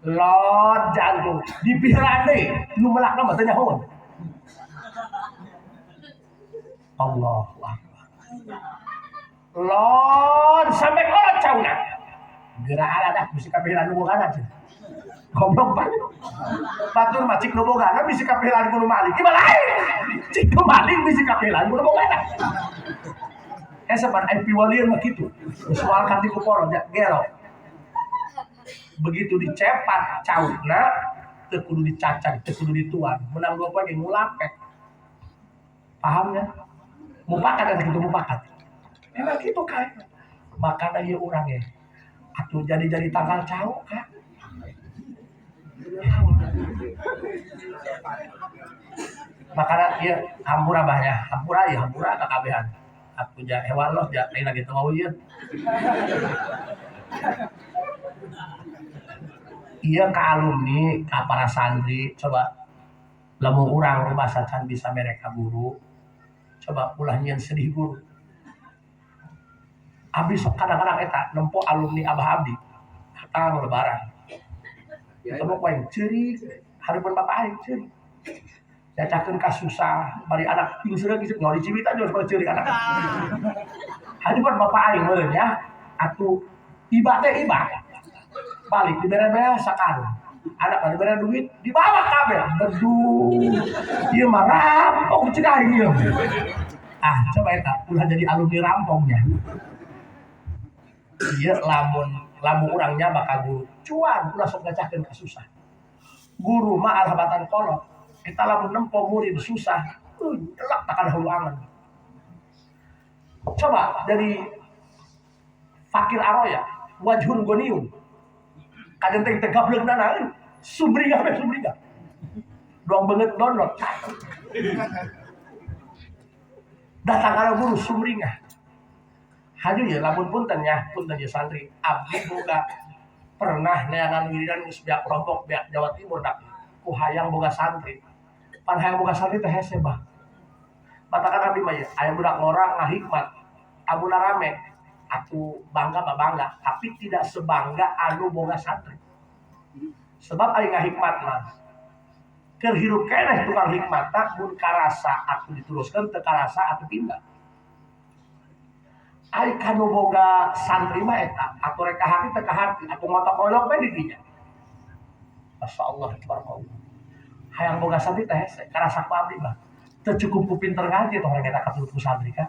Lot jantung dipihelaan deui nu melakna mah teu nyahoeun. Allahu Akbar. Lot sampai kolot cauna. Geura ala dah bisi kapihelaan nu bogana cenah. Goblok banget. Batur mah cik nu bogana bisi kapihelaan ku nu maling. Gimana lain? Cik nu maling bisi kapihelaan ku nu bogana. Hese pan aing piwalieun mah kitu. Geus moal kanti ku poro gero. Begitu dicepat cauna teu kudu dicacag, teu kudu dituang. Menang 2 poe ge ngulapek. Paham ya? Mupakat eta kitu mupakat. Memang kitu kae. Makana ieu urang ge. Atuh jadi-jadi tanggal cau kan. Makana ieu hampura bah nya, hampura ieu hampura kakabehan. Atuh ja hewan los ja lain lagi teu wau ieu. Ieu ka alumni, ka para santri, coba lamun urang rumasa can bisa mere ka guru, coba ulah nyieun sedih guru. Abdi sok kadang-kadang eta nempo alumni abah abdi datang lebaran. Ketemu ku aing ceurik, hareupeun bapak aing ceurik. Diacakeun ka susah, bari anak pingseureuh geus nyaho diciwitan jeung supaya ceurik anak. Hareupeun bapak aing meureun ya, atuh iba teh iba. Balik dibere-bere sakarung. Anak mah dibere duit, dibawa kabeh. Beduh. Ieu mah rampok cek aing ieu. Ah, coba eta ulah jadi alumni rampongnya. Ieu lamun urang nya bakal guru cuan ulah sok ngacahkeun ka susah. Guru mah alhabatan kolot. Eta lamun nempo murid susah, jelek takana hulu angen. Coba dari Fakir Aroya, wajhun goniun. Kadang teh teh gableungna naeun, sumringah we sumringah. Doang beungeut download. Datang ka guru sumringah. Haju ya lamun punten ya, punten ya santri, abdi boga pernah neangan wiridan geus beak Lombok, beak Jawa Timur dak ku hayang boga santri. Pan hayang boga santri teh hese bah. Matakan abdi mah ya, aya budak ngora ngahikmat, abuna rame, atuh bangga mah bangga, tapi tidak sebangga anu boga santri. Sebab ari ngahikmat mah keur hirup keneh tukang hikmat tak mun karasa atuh diteruskeun teu karasa atuh pindah. Ari kanu boga santri mah eta atuh rek kahati teu kahati atuh ngotok-ngoyok we di dinya. Masyaallah tabarakallah. Hayang boga santri teh hese karasa ku abdi mah. Teu cukup ku pinter ngaji teh orang eta katut ku santri kan.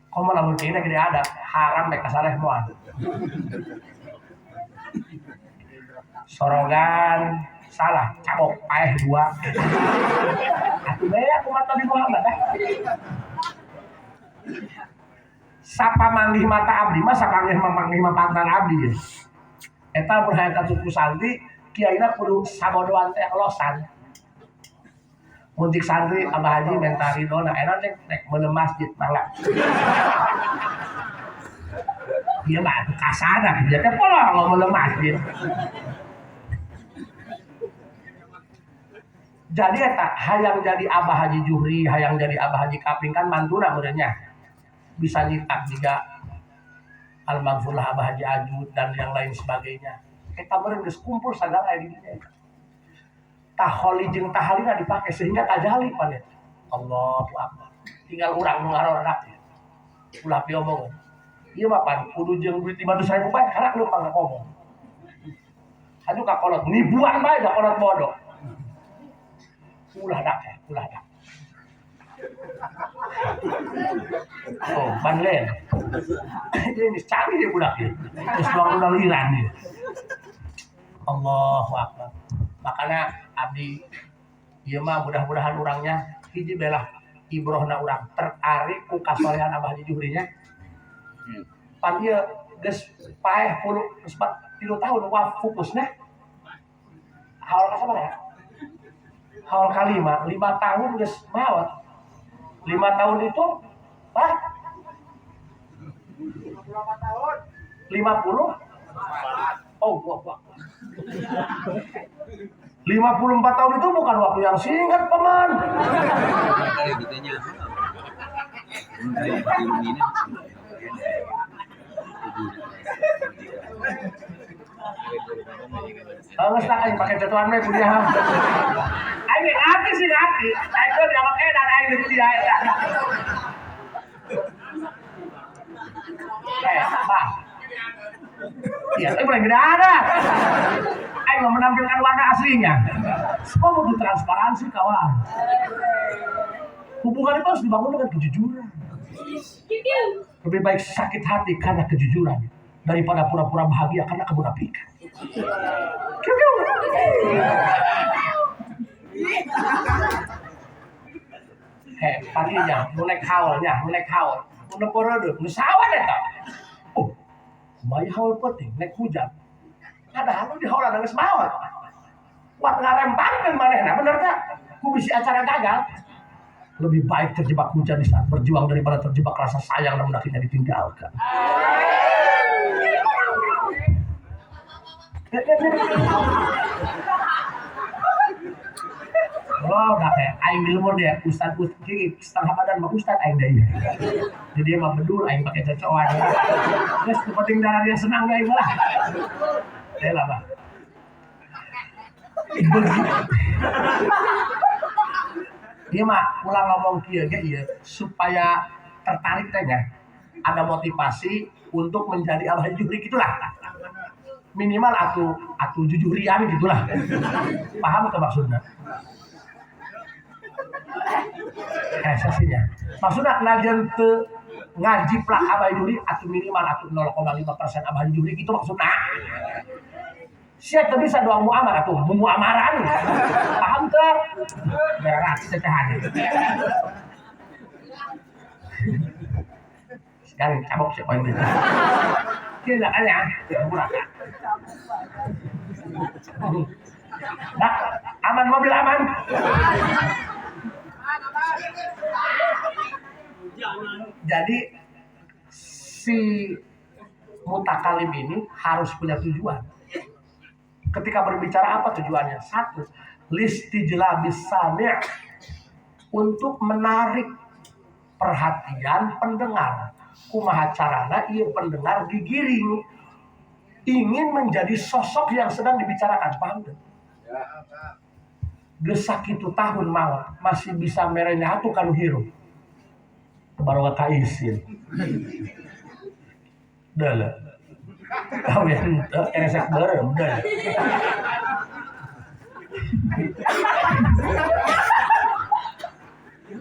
Komo lamun kena gede ada haram rek kasaleh moal. Sorogan salah cabok paeh dua. Atuh bae aku mata Nabi Muhammad dah. Sapa manggih mata abdi mah sapanggih manggih mah pantan abdi. Eta mun hayang katut ku santri kiaina kudu sabodoan teh losan. Mun cik santri Abah Haji menta ridona enak cek rek meuleuh masjid mangga. Ieu mah atuh kasana dia teh pola meuleuh masjid. Jadi eta hayang jadi Abah Haji Juhri, hayang jadi Abah Haji Kaping kan mantuna meureun nya. Bisa nyitak juga Al-Maghfurlah Abah Haji Ajud dan yang lain sebagainya. Eta meureun geus kumpul sagala aya di dinya. Taholi jeung tahalina dipake sehingga tajali pan eta. Allahu akbar. Tinggal urang nu ngarorak. Ulah piomongan. Ieu mah pan kudu jeung duit 500.000 bae karak leumpang ngomong. Aduh ka kolot nibuan bae da kolot bodoh. Ulah dak, ulah dak. Oh, banlen. Ini canggih dia budak dia. Terus ulang liran dia. Allahu akbar. Makanya abdi ieu mah mudah-mudahan urangnya hiji belah ibrohna urang tertarik ku kasolehan Abah Haji Juhrinya. Pan ieu geus paeh puluh geus 3 tahun wah fokusnya haul ka sabaraha? Haul kalima, 5 tahun geus maot. 5 tahun itu Pak 54 tahun. 50? Oh, wah. 54 tahun itu bukan waktu yang singkat, paman. Geus lah aing pake catuan we kuliah. Aing ngerti sih ngerti. Aing teh dianggap edan aing di kuliah eta. Pak. Iya, tapi boleh gede ada. Aing mau menampilkan warna aslinya. Semua butuh transparansi, kawan. Hubungan itu harus dibangun dengan kejujuran. Lebih baik sakit hati karena kejujuran daripada pura-pura bahagia karena kemunafikan. Hei, paginya, nu naik haulnya, nu naik haul, nu porodeuk, nu sawan eta. Oh, kumaha haul penting, naik hujan. Padahal nu di haulan geus maot. Kuat ngarempangkeun manehna, bener teh? Ku bisi acara gagal. Lebih baik terjebak hujan di saat berjuang daripada terjebak rasa sayang namun akhirnya ditinggalkan. Oh, udah kayak aing di lemur dia, ustad kiri setengah badan mah ustad aing deui. Jadi dia mah bedul aing pakai cocoan. Terus penting darah dia senang aing lah. Teh lah, Bang. Dia mah ulah ngomong kieu ge ieu supaya tertarik teh nya. Ada motivasi untuk menjadi Abah Juhri gitulah. Minimal atuh jujurian gitulah. Paham ke maksudnya? Sesinya. Maksudnya najan teu ngaji plak Abah Juhri atuh minimal atuh 0,5% Abah Juhri gitu maksudna. Sia teu bisa doang muamar atuh muamaran. Paham teu? Berat setehan. Sekarang cabok sih poin itu. Kieu aya murah. Nah, aman mobil aman. Jadi si mutakalim ini harus punya tujuan. Ketika berbicara apa tujuannya? Satu, listijlabis sami', untuk menarik perhatian pendengar. Kumaha carana ieu pendengar digiring ingin menjadi sosok yang sedang dibicarakan, paham teu? Geus sakitu tahun maot masih bisa mere nyatu ka nu hirup. Baru kaisin. Deuleu. Tahu ya, eresek beureum deuleu.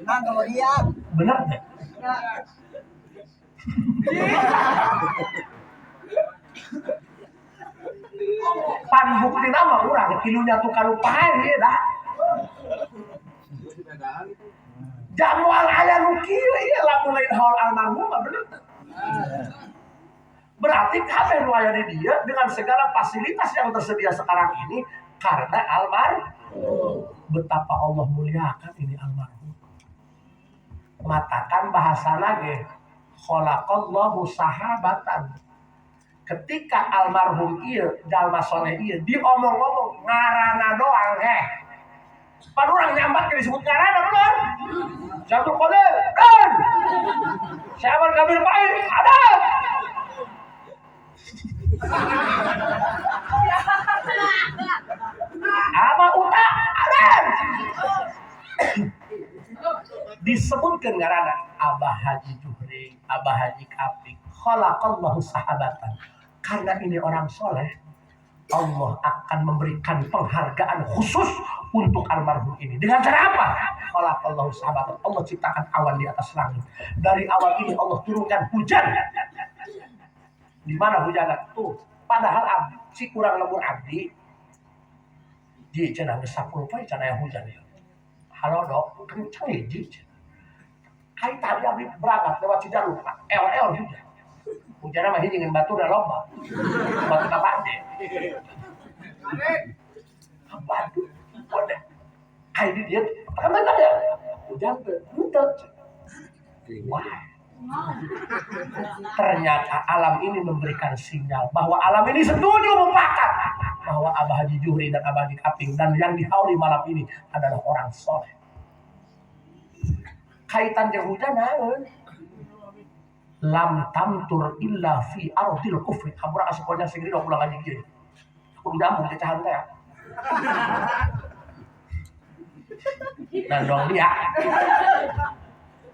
Bang kalau iya. Bener teh? Pan bukti nama urang kilunya tuh kalau pae dah. Jamual aya nu kieu ieu lamun lain haul almarhum mah bener teh. Berarti kabeh nu aya di dieu dengan segala fasilitas yang tersedia sekarang ini karena almarhum. Betapa Allah muliakan ini almarhum. Matakan bahasana ge khalaqallahu sahabatan. Ketika almarhum ieu jalma soleh ieu diomong-omong ngarana doang heh. Pan urang nyambat ge disebut ngarana bener. Syaikhul Qadir, dan Syekh Ahmad Kabir Pahit, ada. Disebutkan ngaranna Abah Haji Juhri, Abah Haji Kapik, khalaqallahu sahabatan. Karena ini orang soleh, Allah akan memberikan penghargaan khusus untuk almarhum ini. Dengan cara apa? Khalaqallahu sahabatan. Allah ciptakan awan di atas langit. Dari awan ini Allah turunkan hujan. Di mana hujan tuh? Padahal abdi, si kurang lembur abdi, di cenah geus 10 poe cenah aya hujan ya. Halo dok, kenceng ya ji. Ai tadi abdi berangkat lewat Cijarum, eor-eor hujan. Hujanna mah hiji ngan batu da loba. Batu kapade. Batu, wadah. Ai di dieu, kan tadi ya. Hujan teu, henteu. Wah. Ternyata alam ini memberikan sinyal bahwa alam ini setuju mufakat bahwa Abah Haji Juhri dan Abah Haji Kaping dan yang dihauli malam ini adalah orang soleh. Kaitan jeung hujan naon? Lam tamtur illa fi ardil kufri. Hampura ka sekolahnya sing ridho pulang ngaji kieu. Kudu dambung cacahan teh. Nah dong dia.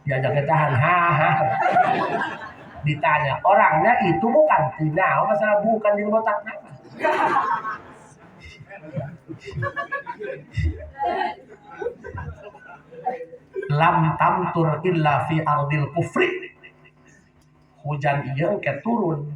Diajak cacahan, ha ha. Ditanya orangnya itu bukan tina, masalah bukan di botak nama. Lam tamtur illa fi ardil kufri. Hujan ieu engke turun.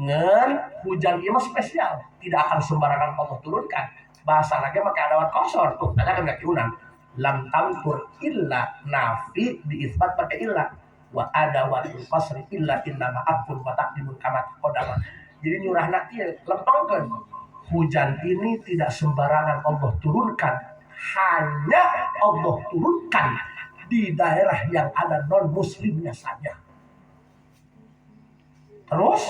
Ngan hujan ieu mah spesial, tidak akan sembarangan Allah turunkan. Bahasa lagi make adawat kosor tuh, ada kan kiunan. Lam tamtur illa nafi diisbat pakai illa wa adawatul qasri illa innama akun wa taqdimun kama taqaddama. Jadi nyurahna ieu lempengkeun. Hujan ini tidak sembarangan Allah turunkan, hanya Allah turunkan di daerah yang ada non muslimnya saja. Terus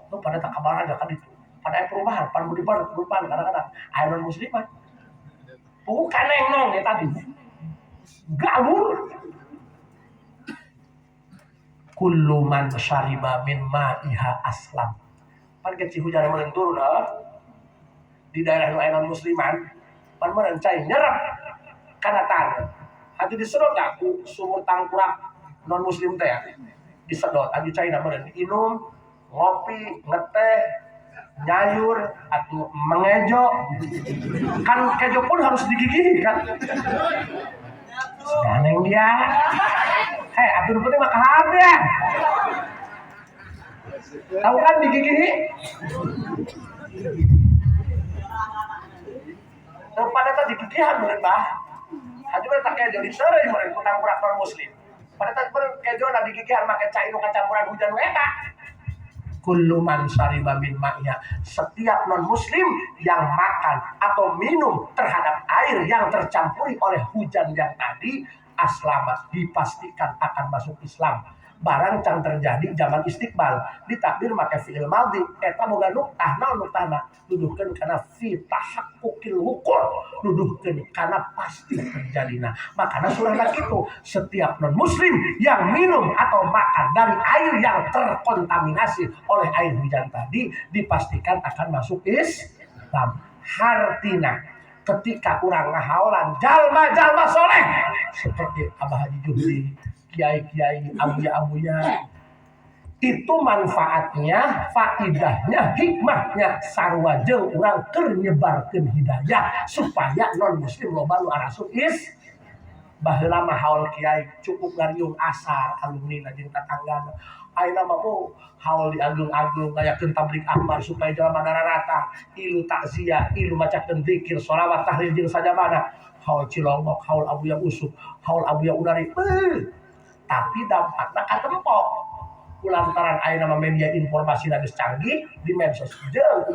lu pada tak kabar aja kan itu. Pada perubahan, pada perubahan kadang-kadang aya non muslimah. Bukan yang nong ya tadi. Galur. Kullu man syariba min ma'iha aslam. Pan kecil hujan meureun turun di daerah nu aya non musliman, pan meureun cai nyerep kana taneuh. Hati disedot ku sumur tangkurak non muslim teh ya. Disedot aju caina meureun inum, ngopi, ngeteh, nyayur atau mengejo. Kan kejo pun harus digigih kan. Sekarang dia. Hei, atur penting mah kahabeh. Tahu kan digigih? Pada tadi digigihan meureun bah. Haji mah tak kejo diseureuy meureun ku tangkurak non muslim. Pada tadi meureun kejo na digigihan make cai nu kacampuran hujan nu eta. Kullu man syariba min ma'nya. Setiap non muslim yang makan atau minum terhadap air yang tercampuri oleh hujan yang tadi, aslama, dipastikan akan masuk Islam. Barang can terjadi zaman istiqbal, ditakdir make fi'il madhi, eta boga nuktah, naon nuktahna? Nuduhkeun kana fi tahaqquqil wuqur, nuduhkeun kana pasti terjadina. Makana surahna kitu, setiap non muslim yang minum atau makan dari air yang terkontaminasi oleh air hujan tadi dipastikan akan masuk Islam. Hartina ketika urang ngahaolan jalma-jalma soleh seperti Abah Haji Juhri, kiai-kiai, abuya-abuya, itu manfaatnya, faidahnya, hikmahnya sarua jeung urang keur nyebarkeun hidayah supaya non muslim loba nu arasup is. Baheula mah haul kiai cukup ngariung asar alumni jeung tatanggana. Ayeuna mah haul diageung-ageung ngayakeun tabligh akbar supaya jalma dararata, ilu takziah, ilu macakeun zikir, sholawat, tahlil jeung sajabana. Haul Cilongok, haul Abuya Usuk, haul Abuya Udari. Tapi dampakna katempok. Kulantaran ayeuna mah media informasi geus canggih di medsos jeung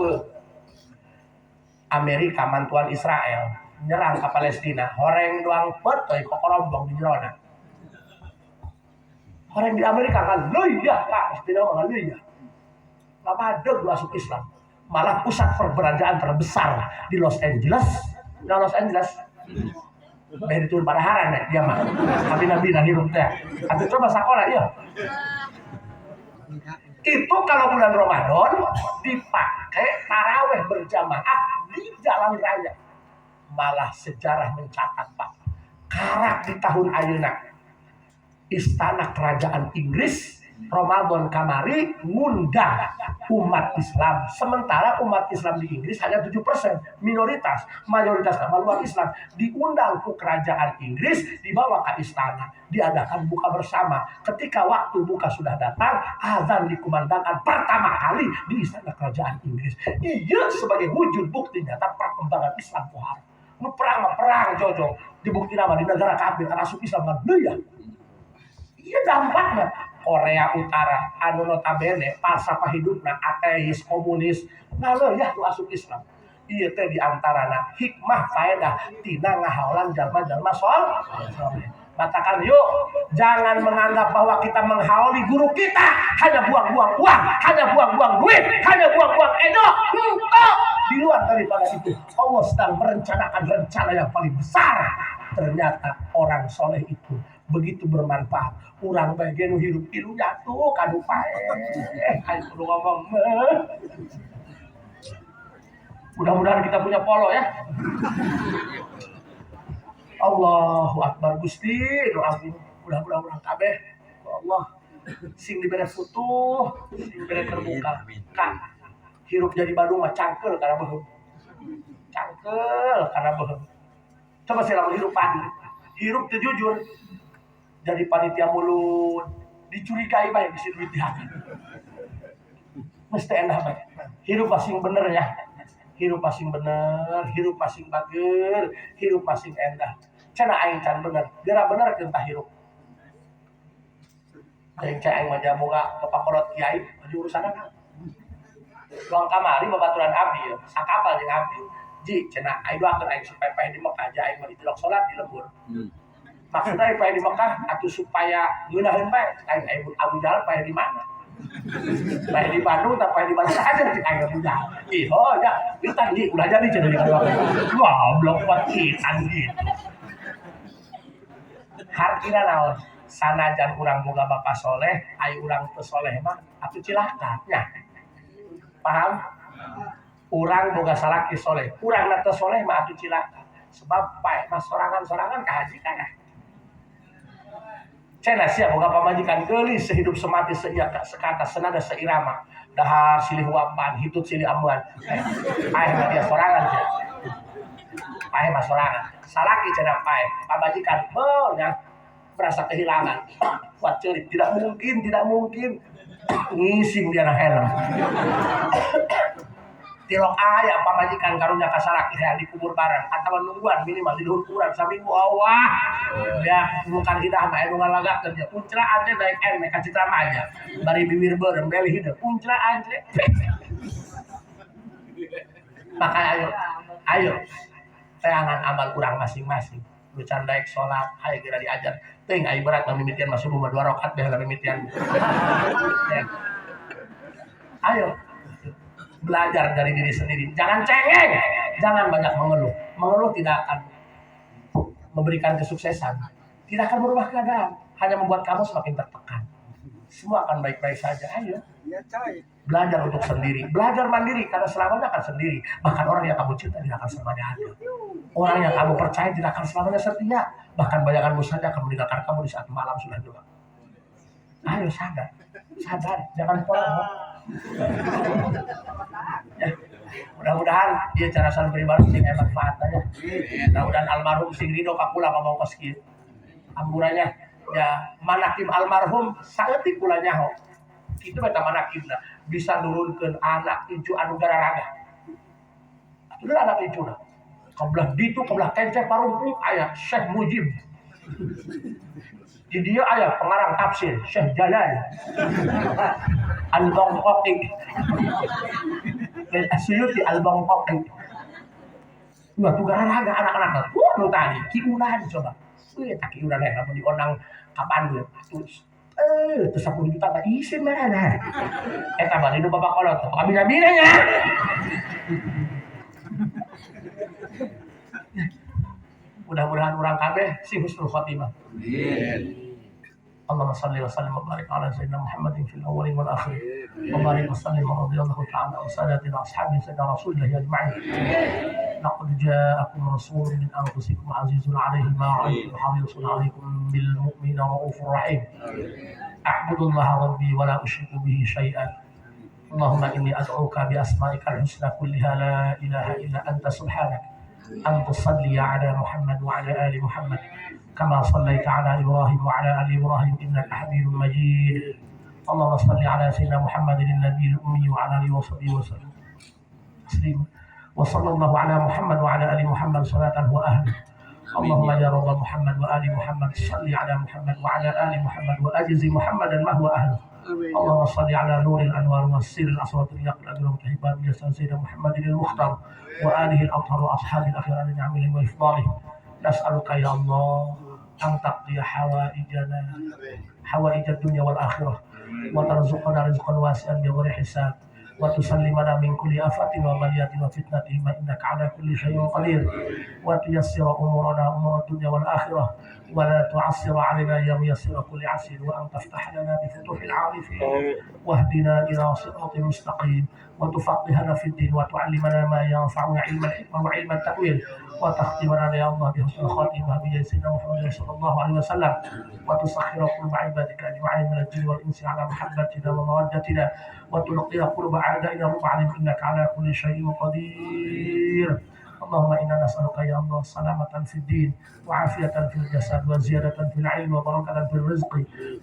Amerika mantuan Israel nyerang ke Palestina, horeng doang petoy kokorombong di jerona. Horeng di Amerika kan leuya Pak, istilah mah leuya. Lamadeg masuk Islam. Malah pusat perbelanjaan terbesar di Los Angeles. Nah, Los Angeles beh diturun pada haran deh dia mah. Nabi-nabi nah hirup teh. Atuh coba sakola ieu. Itu kalau bulan Ramadan dipakai taraweh berjamaah di jalan raya. Malah sejarah mencatat, Pak, karak di tahun ayeuna istana kerajaan Inggris Ramadan kamari ngundang umat Islam. Sementara umat Islam di Inggris hanya 7%, minoritas. Mayoritas nama luar Islam. Diundang ke kerajaan Inggris, dibawa ke istana. Diadakan buka bersama. Ketika waktu buka sudah datang, azan dikumandangkan pertama kali di istana kerajaan Inggris. Iya, sebagai wujud bukti nyata perkembangan Islam pohara. Nu perang mah perang jojo. Dibukti nama di negara kafir masuk Islam kan ya. Iya, dampaknya Korea Utara anu notabene falsafah hidupna ateis komunis nah ya nu asup Islam. Iya teh diantarana hikmah faedah tina ngahaolan jalma-jalma soleh. Katakan yuk, jangan menganggap bahwa kita menghaoli guru kita hanya buang-buang uang, hanya buang-buang duit, hanya buang-buang ego. Oh, di luar daripada itu, Allah sedang merencanakan rencana yang paling besar. Ternyata orang soleh itu begitu bermanfaat. Urang bagian hirup ilu jatuh kadu paeh. Ayo kudu ngomong. Mudah-mudahan kita punya polo ya. Allahu Akbar, Gusti nu agung, mudah-mudahan urang kabeh ya Allah sing dibere futuh, sing dibere terbuka. Kan hirup jadi Badung mah cangkel karena beuheung, cangkel karena beuheung. Coba sih lamun hirup padu, hirup teu jujur, jadi panitia mulut dicurigai bae bisi duit dihakan, mesti enak bae. Hirup masing bener ya, hirup masing bener, hirup masing bager, hirup masing endah. Cenah aing can bener, geura bener tah hirup. Aing cai aing mah boga bapak kolot kiai, maju urusan kan. Ruang kamari babaturan abdi ya, sakapal jeung abdi. Ji, cenah aing doakeun aing supaya paeh di Mekah, ja aing mah ditilok salat di lembur. Maksudnya paeh di Mekah atuh supaya ngeunaheun bae, aing aing Abu Jahal paeh di mana? Paeh di Bandung tak paeh di mana saja cek aing Abu Jahal. Ih, oh ya, witan ji ulah jadi cenah di. Wah, blok kuat witan gitu. Hartina naon? Sanajan urang boga bapak soleh, ai urang teu soleh mah atuh cilaka nya. Paham? Urang boga salaki soleh, urang teu soleh mah atuh cilaka. Sebab paeh mah sorangan-sorangan ka haji kana. Cenah sia boga pamajikan geulis, sehidup semati, seia sekata, senada seirama. Dahar silih huapan, hitut silih ambean. Paeh mah dia sorangan sia. Paeh mah sorangan. Salaki cenah paeh, pamajikan heuh nya merasa kehilangan. Kuat cerit, tidak mungkin, tidak mungkin. Ngising dia na helm. Tilok aya pamajikan karunya ka salaki hayang dikubur bareng atawa nungguan minimal di luhur kuburan saminggu, wah ya bukan hidah mah anu ngalagakeun dia uncra antre daek en ka citra aja bari bibir beureum beli hideung uncra antre. Maka ayo, ayo teangan amal urang masing-masing. Nu can daek salat, ayo geura diajar. Teuing ai berat mah mimitian mah subuh mah dua rakaat deh lah mimitian ya. Ayo belajar dari diri sendiri, jangan cengeng, jangan banyak mengeluh. Mengeluh tidak akan memberikan kesuksesan, tidak akan merubah keadaan, hanya membuat kamu semakin tertekan. Semua akan baik-baik saja. Ayo belajar untuk sendiri, belajar mandiri, karena selamanya akan sendiri. Bahkan orang yang kamu cinta tidak akan selamanya ada, orang yang kamu percaya tidak akan selamanya setia, bahkan bayanganmu saja akan meninggalkan kamu di saat malam sudah gelap. Ayo sadar, sadar, jangan pola ya. Mudah-mudahan dia cara san pribadi sing manfaatnya. Mudah-mudahan almarhum sing ridho ka kula ngomong kos kieu. Amburannya ya manakib almarhum saeutik kula nyaho. Kitu eta manakibna bisa nurunkeun anak incu anu gararaga. Atuh anak incuna. Kebelah ditu kebelah kenceh parumpung aya Syekh Mujib. Di dia aya pengarang tafsir Syekh Jalal Al-Bangkoki. Suyuti Al-Bangkoki. Wah, tuh gararaga anak-anak. Wah, nu tadi kiuran coba. Wih, tak kiuran ya, lamun diondang ka Bandung. Atuh teu 10 juta mah isin mana. Eta mah hidup bapak kolot. Kabina-bina nya. Mudah-mudahan urang kabeh sing husnul khotimah. Amin. Allahumma salli wa sallim wa barik ala sayyidina Muhammadin fil awwalin wal akhirin. Wa barik wa sallim wa radhiyallahu ta'ala wa sadatina ashabi sayyidina Rasulillah ajma'in. لقد جاءكم رسول من أنفسكم عزيز عليه ما عنتم حريص عليكم بالمؤمنين رؤوف رحيم. أعبد الله ربي ولا أشرك به شيئا. اللهم إني أدعوك بأسمائك الحسنى كلها، لا إله إلا أنت سبحانك، أن تصلي على محمد وعلى آل محمد كما صليت على إبراهيم وعلى آل إبراهيم إنك حميد مجيد. اللهم صل على سيدنا محمد النبي الأمي وعلى آله وصحبه وسلم تسليما. وصلى الله على محمد وعلى آل محمد صلاة هو أهله. اللهم يا رب محمد وآل محمد، صل على محمد وعلى آل محمد وأجز محمدا ما هو أهله. اللهم صل على نور الأنوار والسر الأصوات اليقين الأجر والتحباب سيدنا محمد المختار وآله الأطهار وأصحابه الأخيار نعمه وإفضاله. نسألك يا الله أن تقضي حوائجنا حوائج الدنيا والآخرة، وترزقنا رزقا واسعا بغير حساب، وتسلمنا من كل آفة وبلية وفتنة إنك على كل شيء قدير، وتيسر أمورنا أمور الدنيا والآخرة، ولا تعسر علينا يا ميسر كل عسير، وأن تفتح لنا بفتوح العارفين، واهدنا إلى صراط مستقيم، وتفقهنا في الدين، وتعلمنا ما ينفعنا علم الحكمة وعلم التأويل، وتختمنا يا الله بحسن الخاتمة بجاه سيدنا محمد صلى الله عليه وسلم، وتسخر قلوب عبادك أجمعين من الجن والإنس على محبتنا ومودتنا، وتلقي قلوب أعدائنا رب عليهم إنك على كل شيء قدير. اللهم إنا نسألك يا الله سلامة في الدين، وعافية في الجسد، وزيادة في العلم، وبركة في الرزق،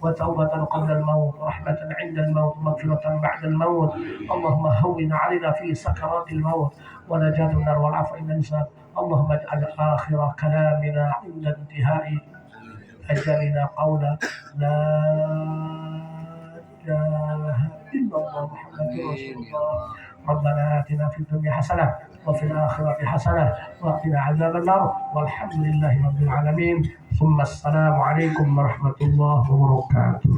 وتوبة قبل الموت، ورحمة عند الموت، ومغفرة بعد الموت. اللهم هون علينا في سكرات الموت، ونجاة النار والعفو عند الحساب. اللهم اجعل آخر كلامنا عند انتهاء أجلنا قولا لا إله إلا الله محمد رسول الله. ربنا آتنا في الدنيا حسنة وفي الآخرة حسنة وقنا عذاب النار، والحمد لله رب العالمين. ثم السلام عليكم ورحمة الله وبركاته.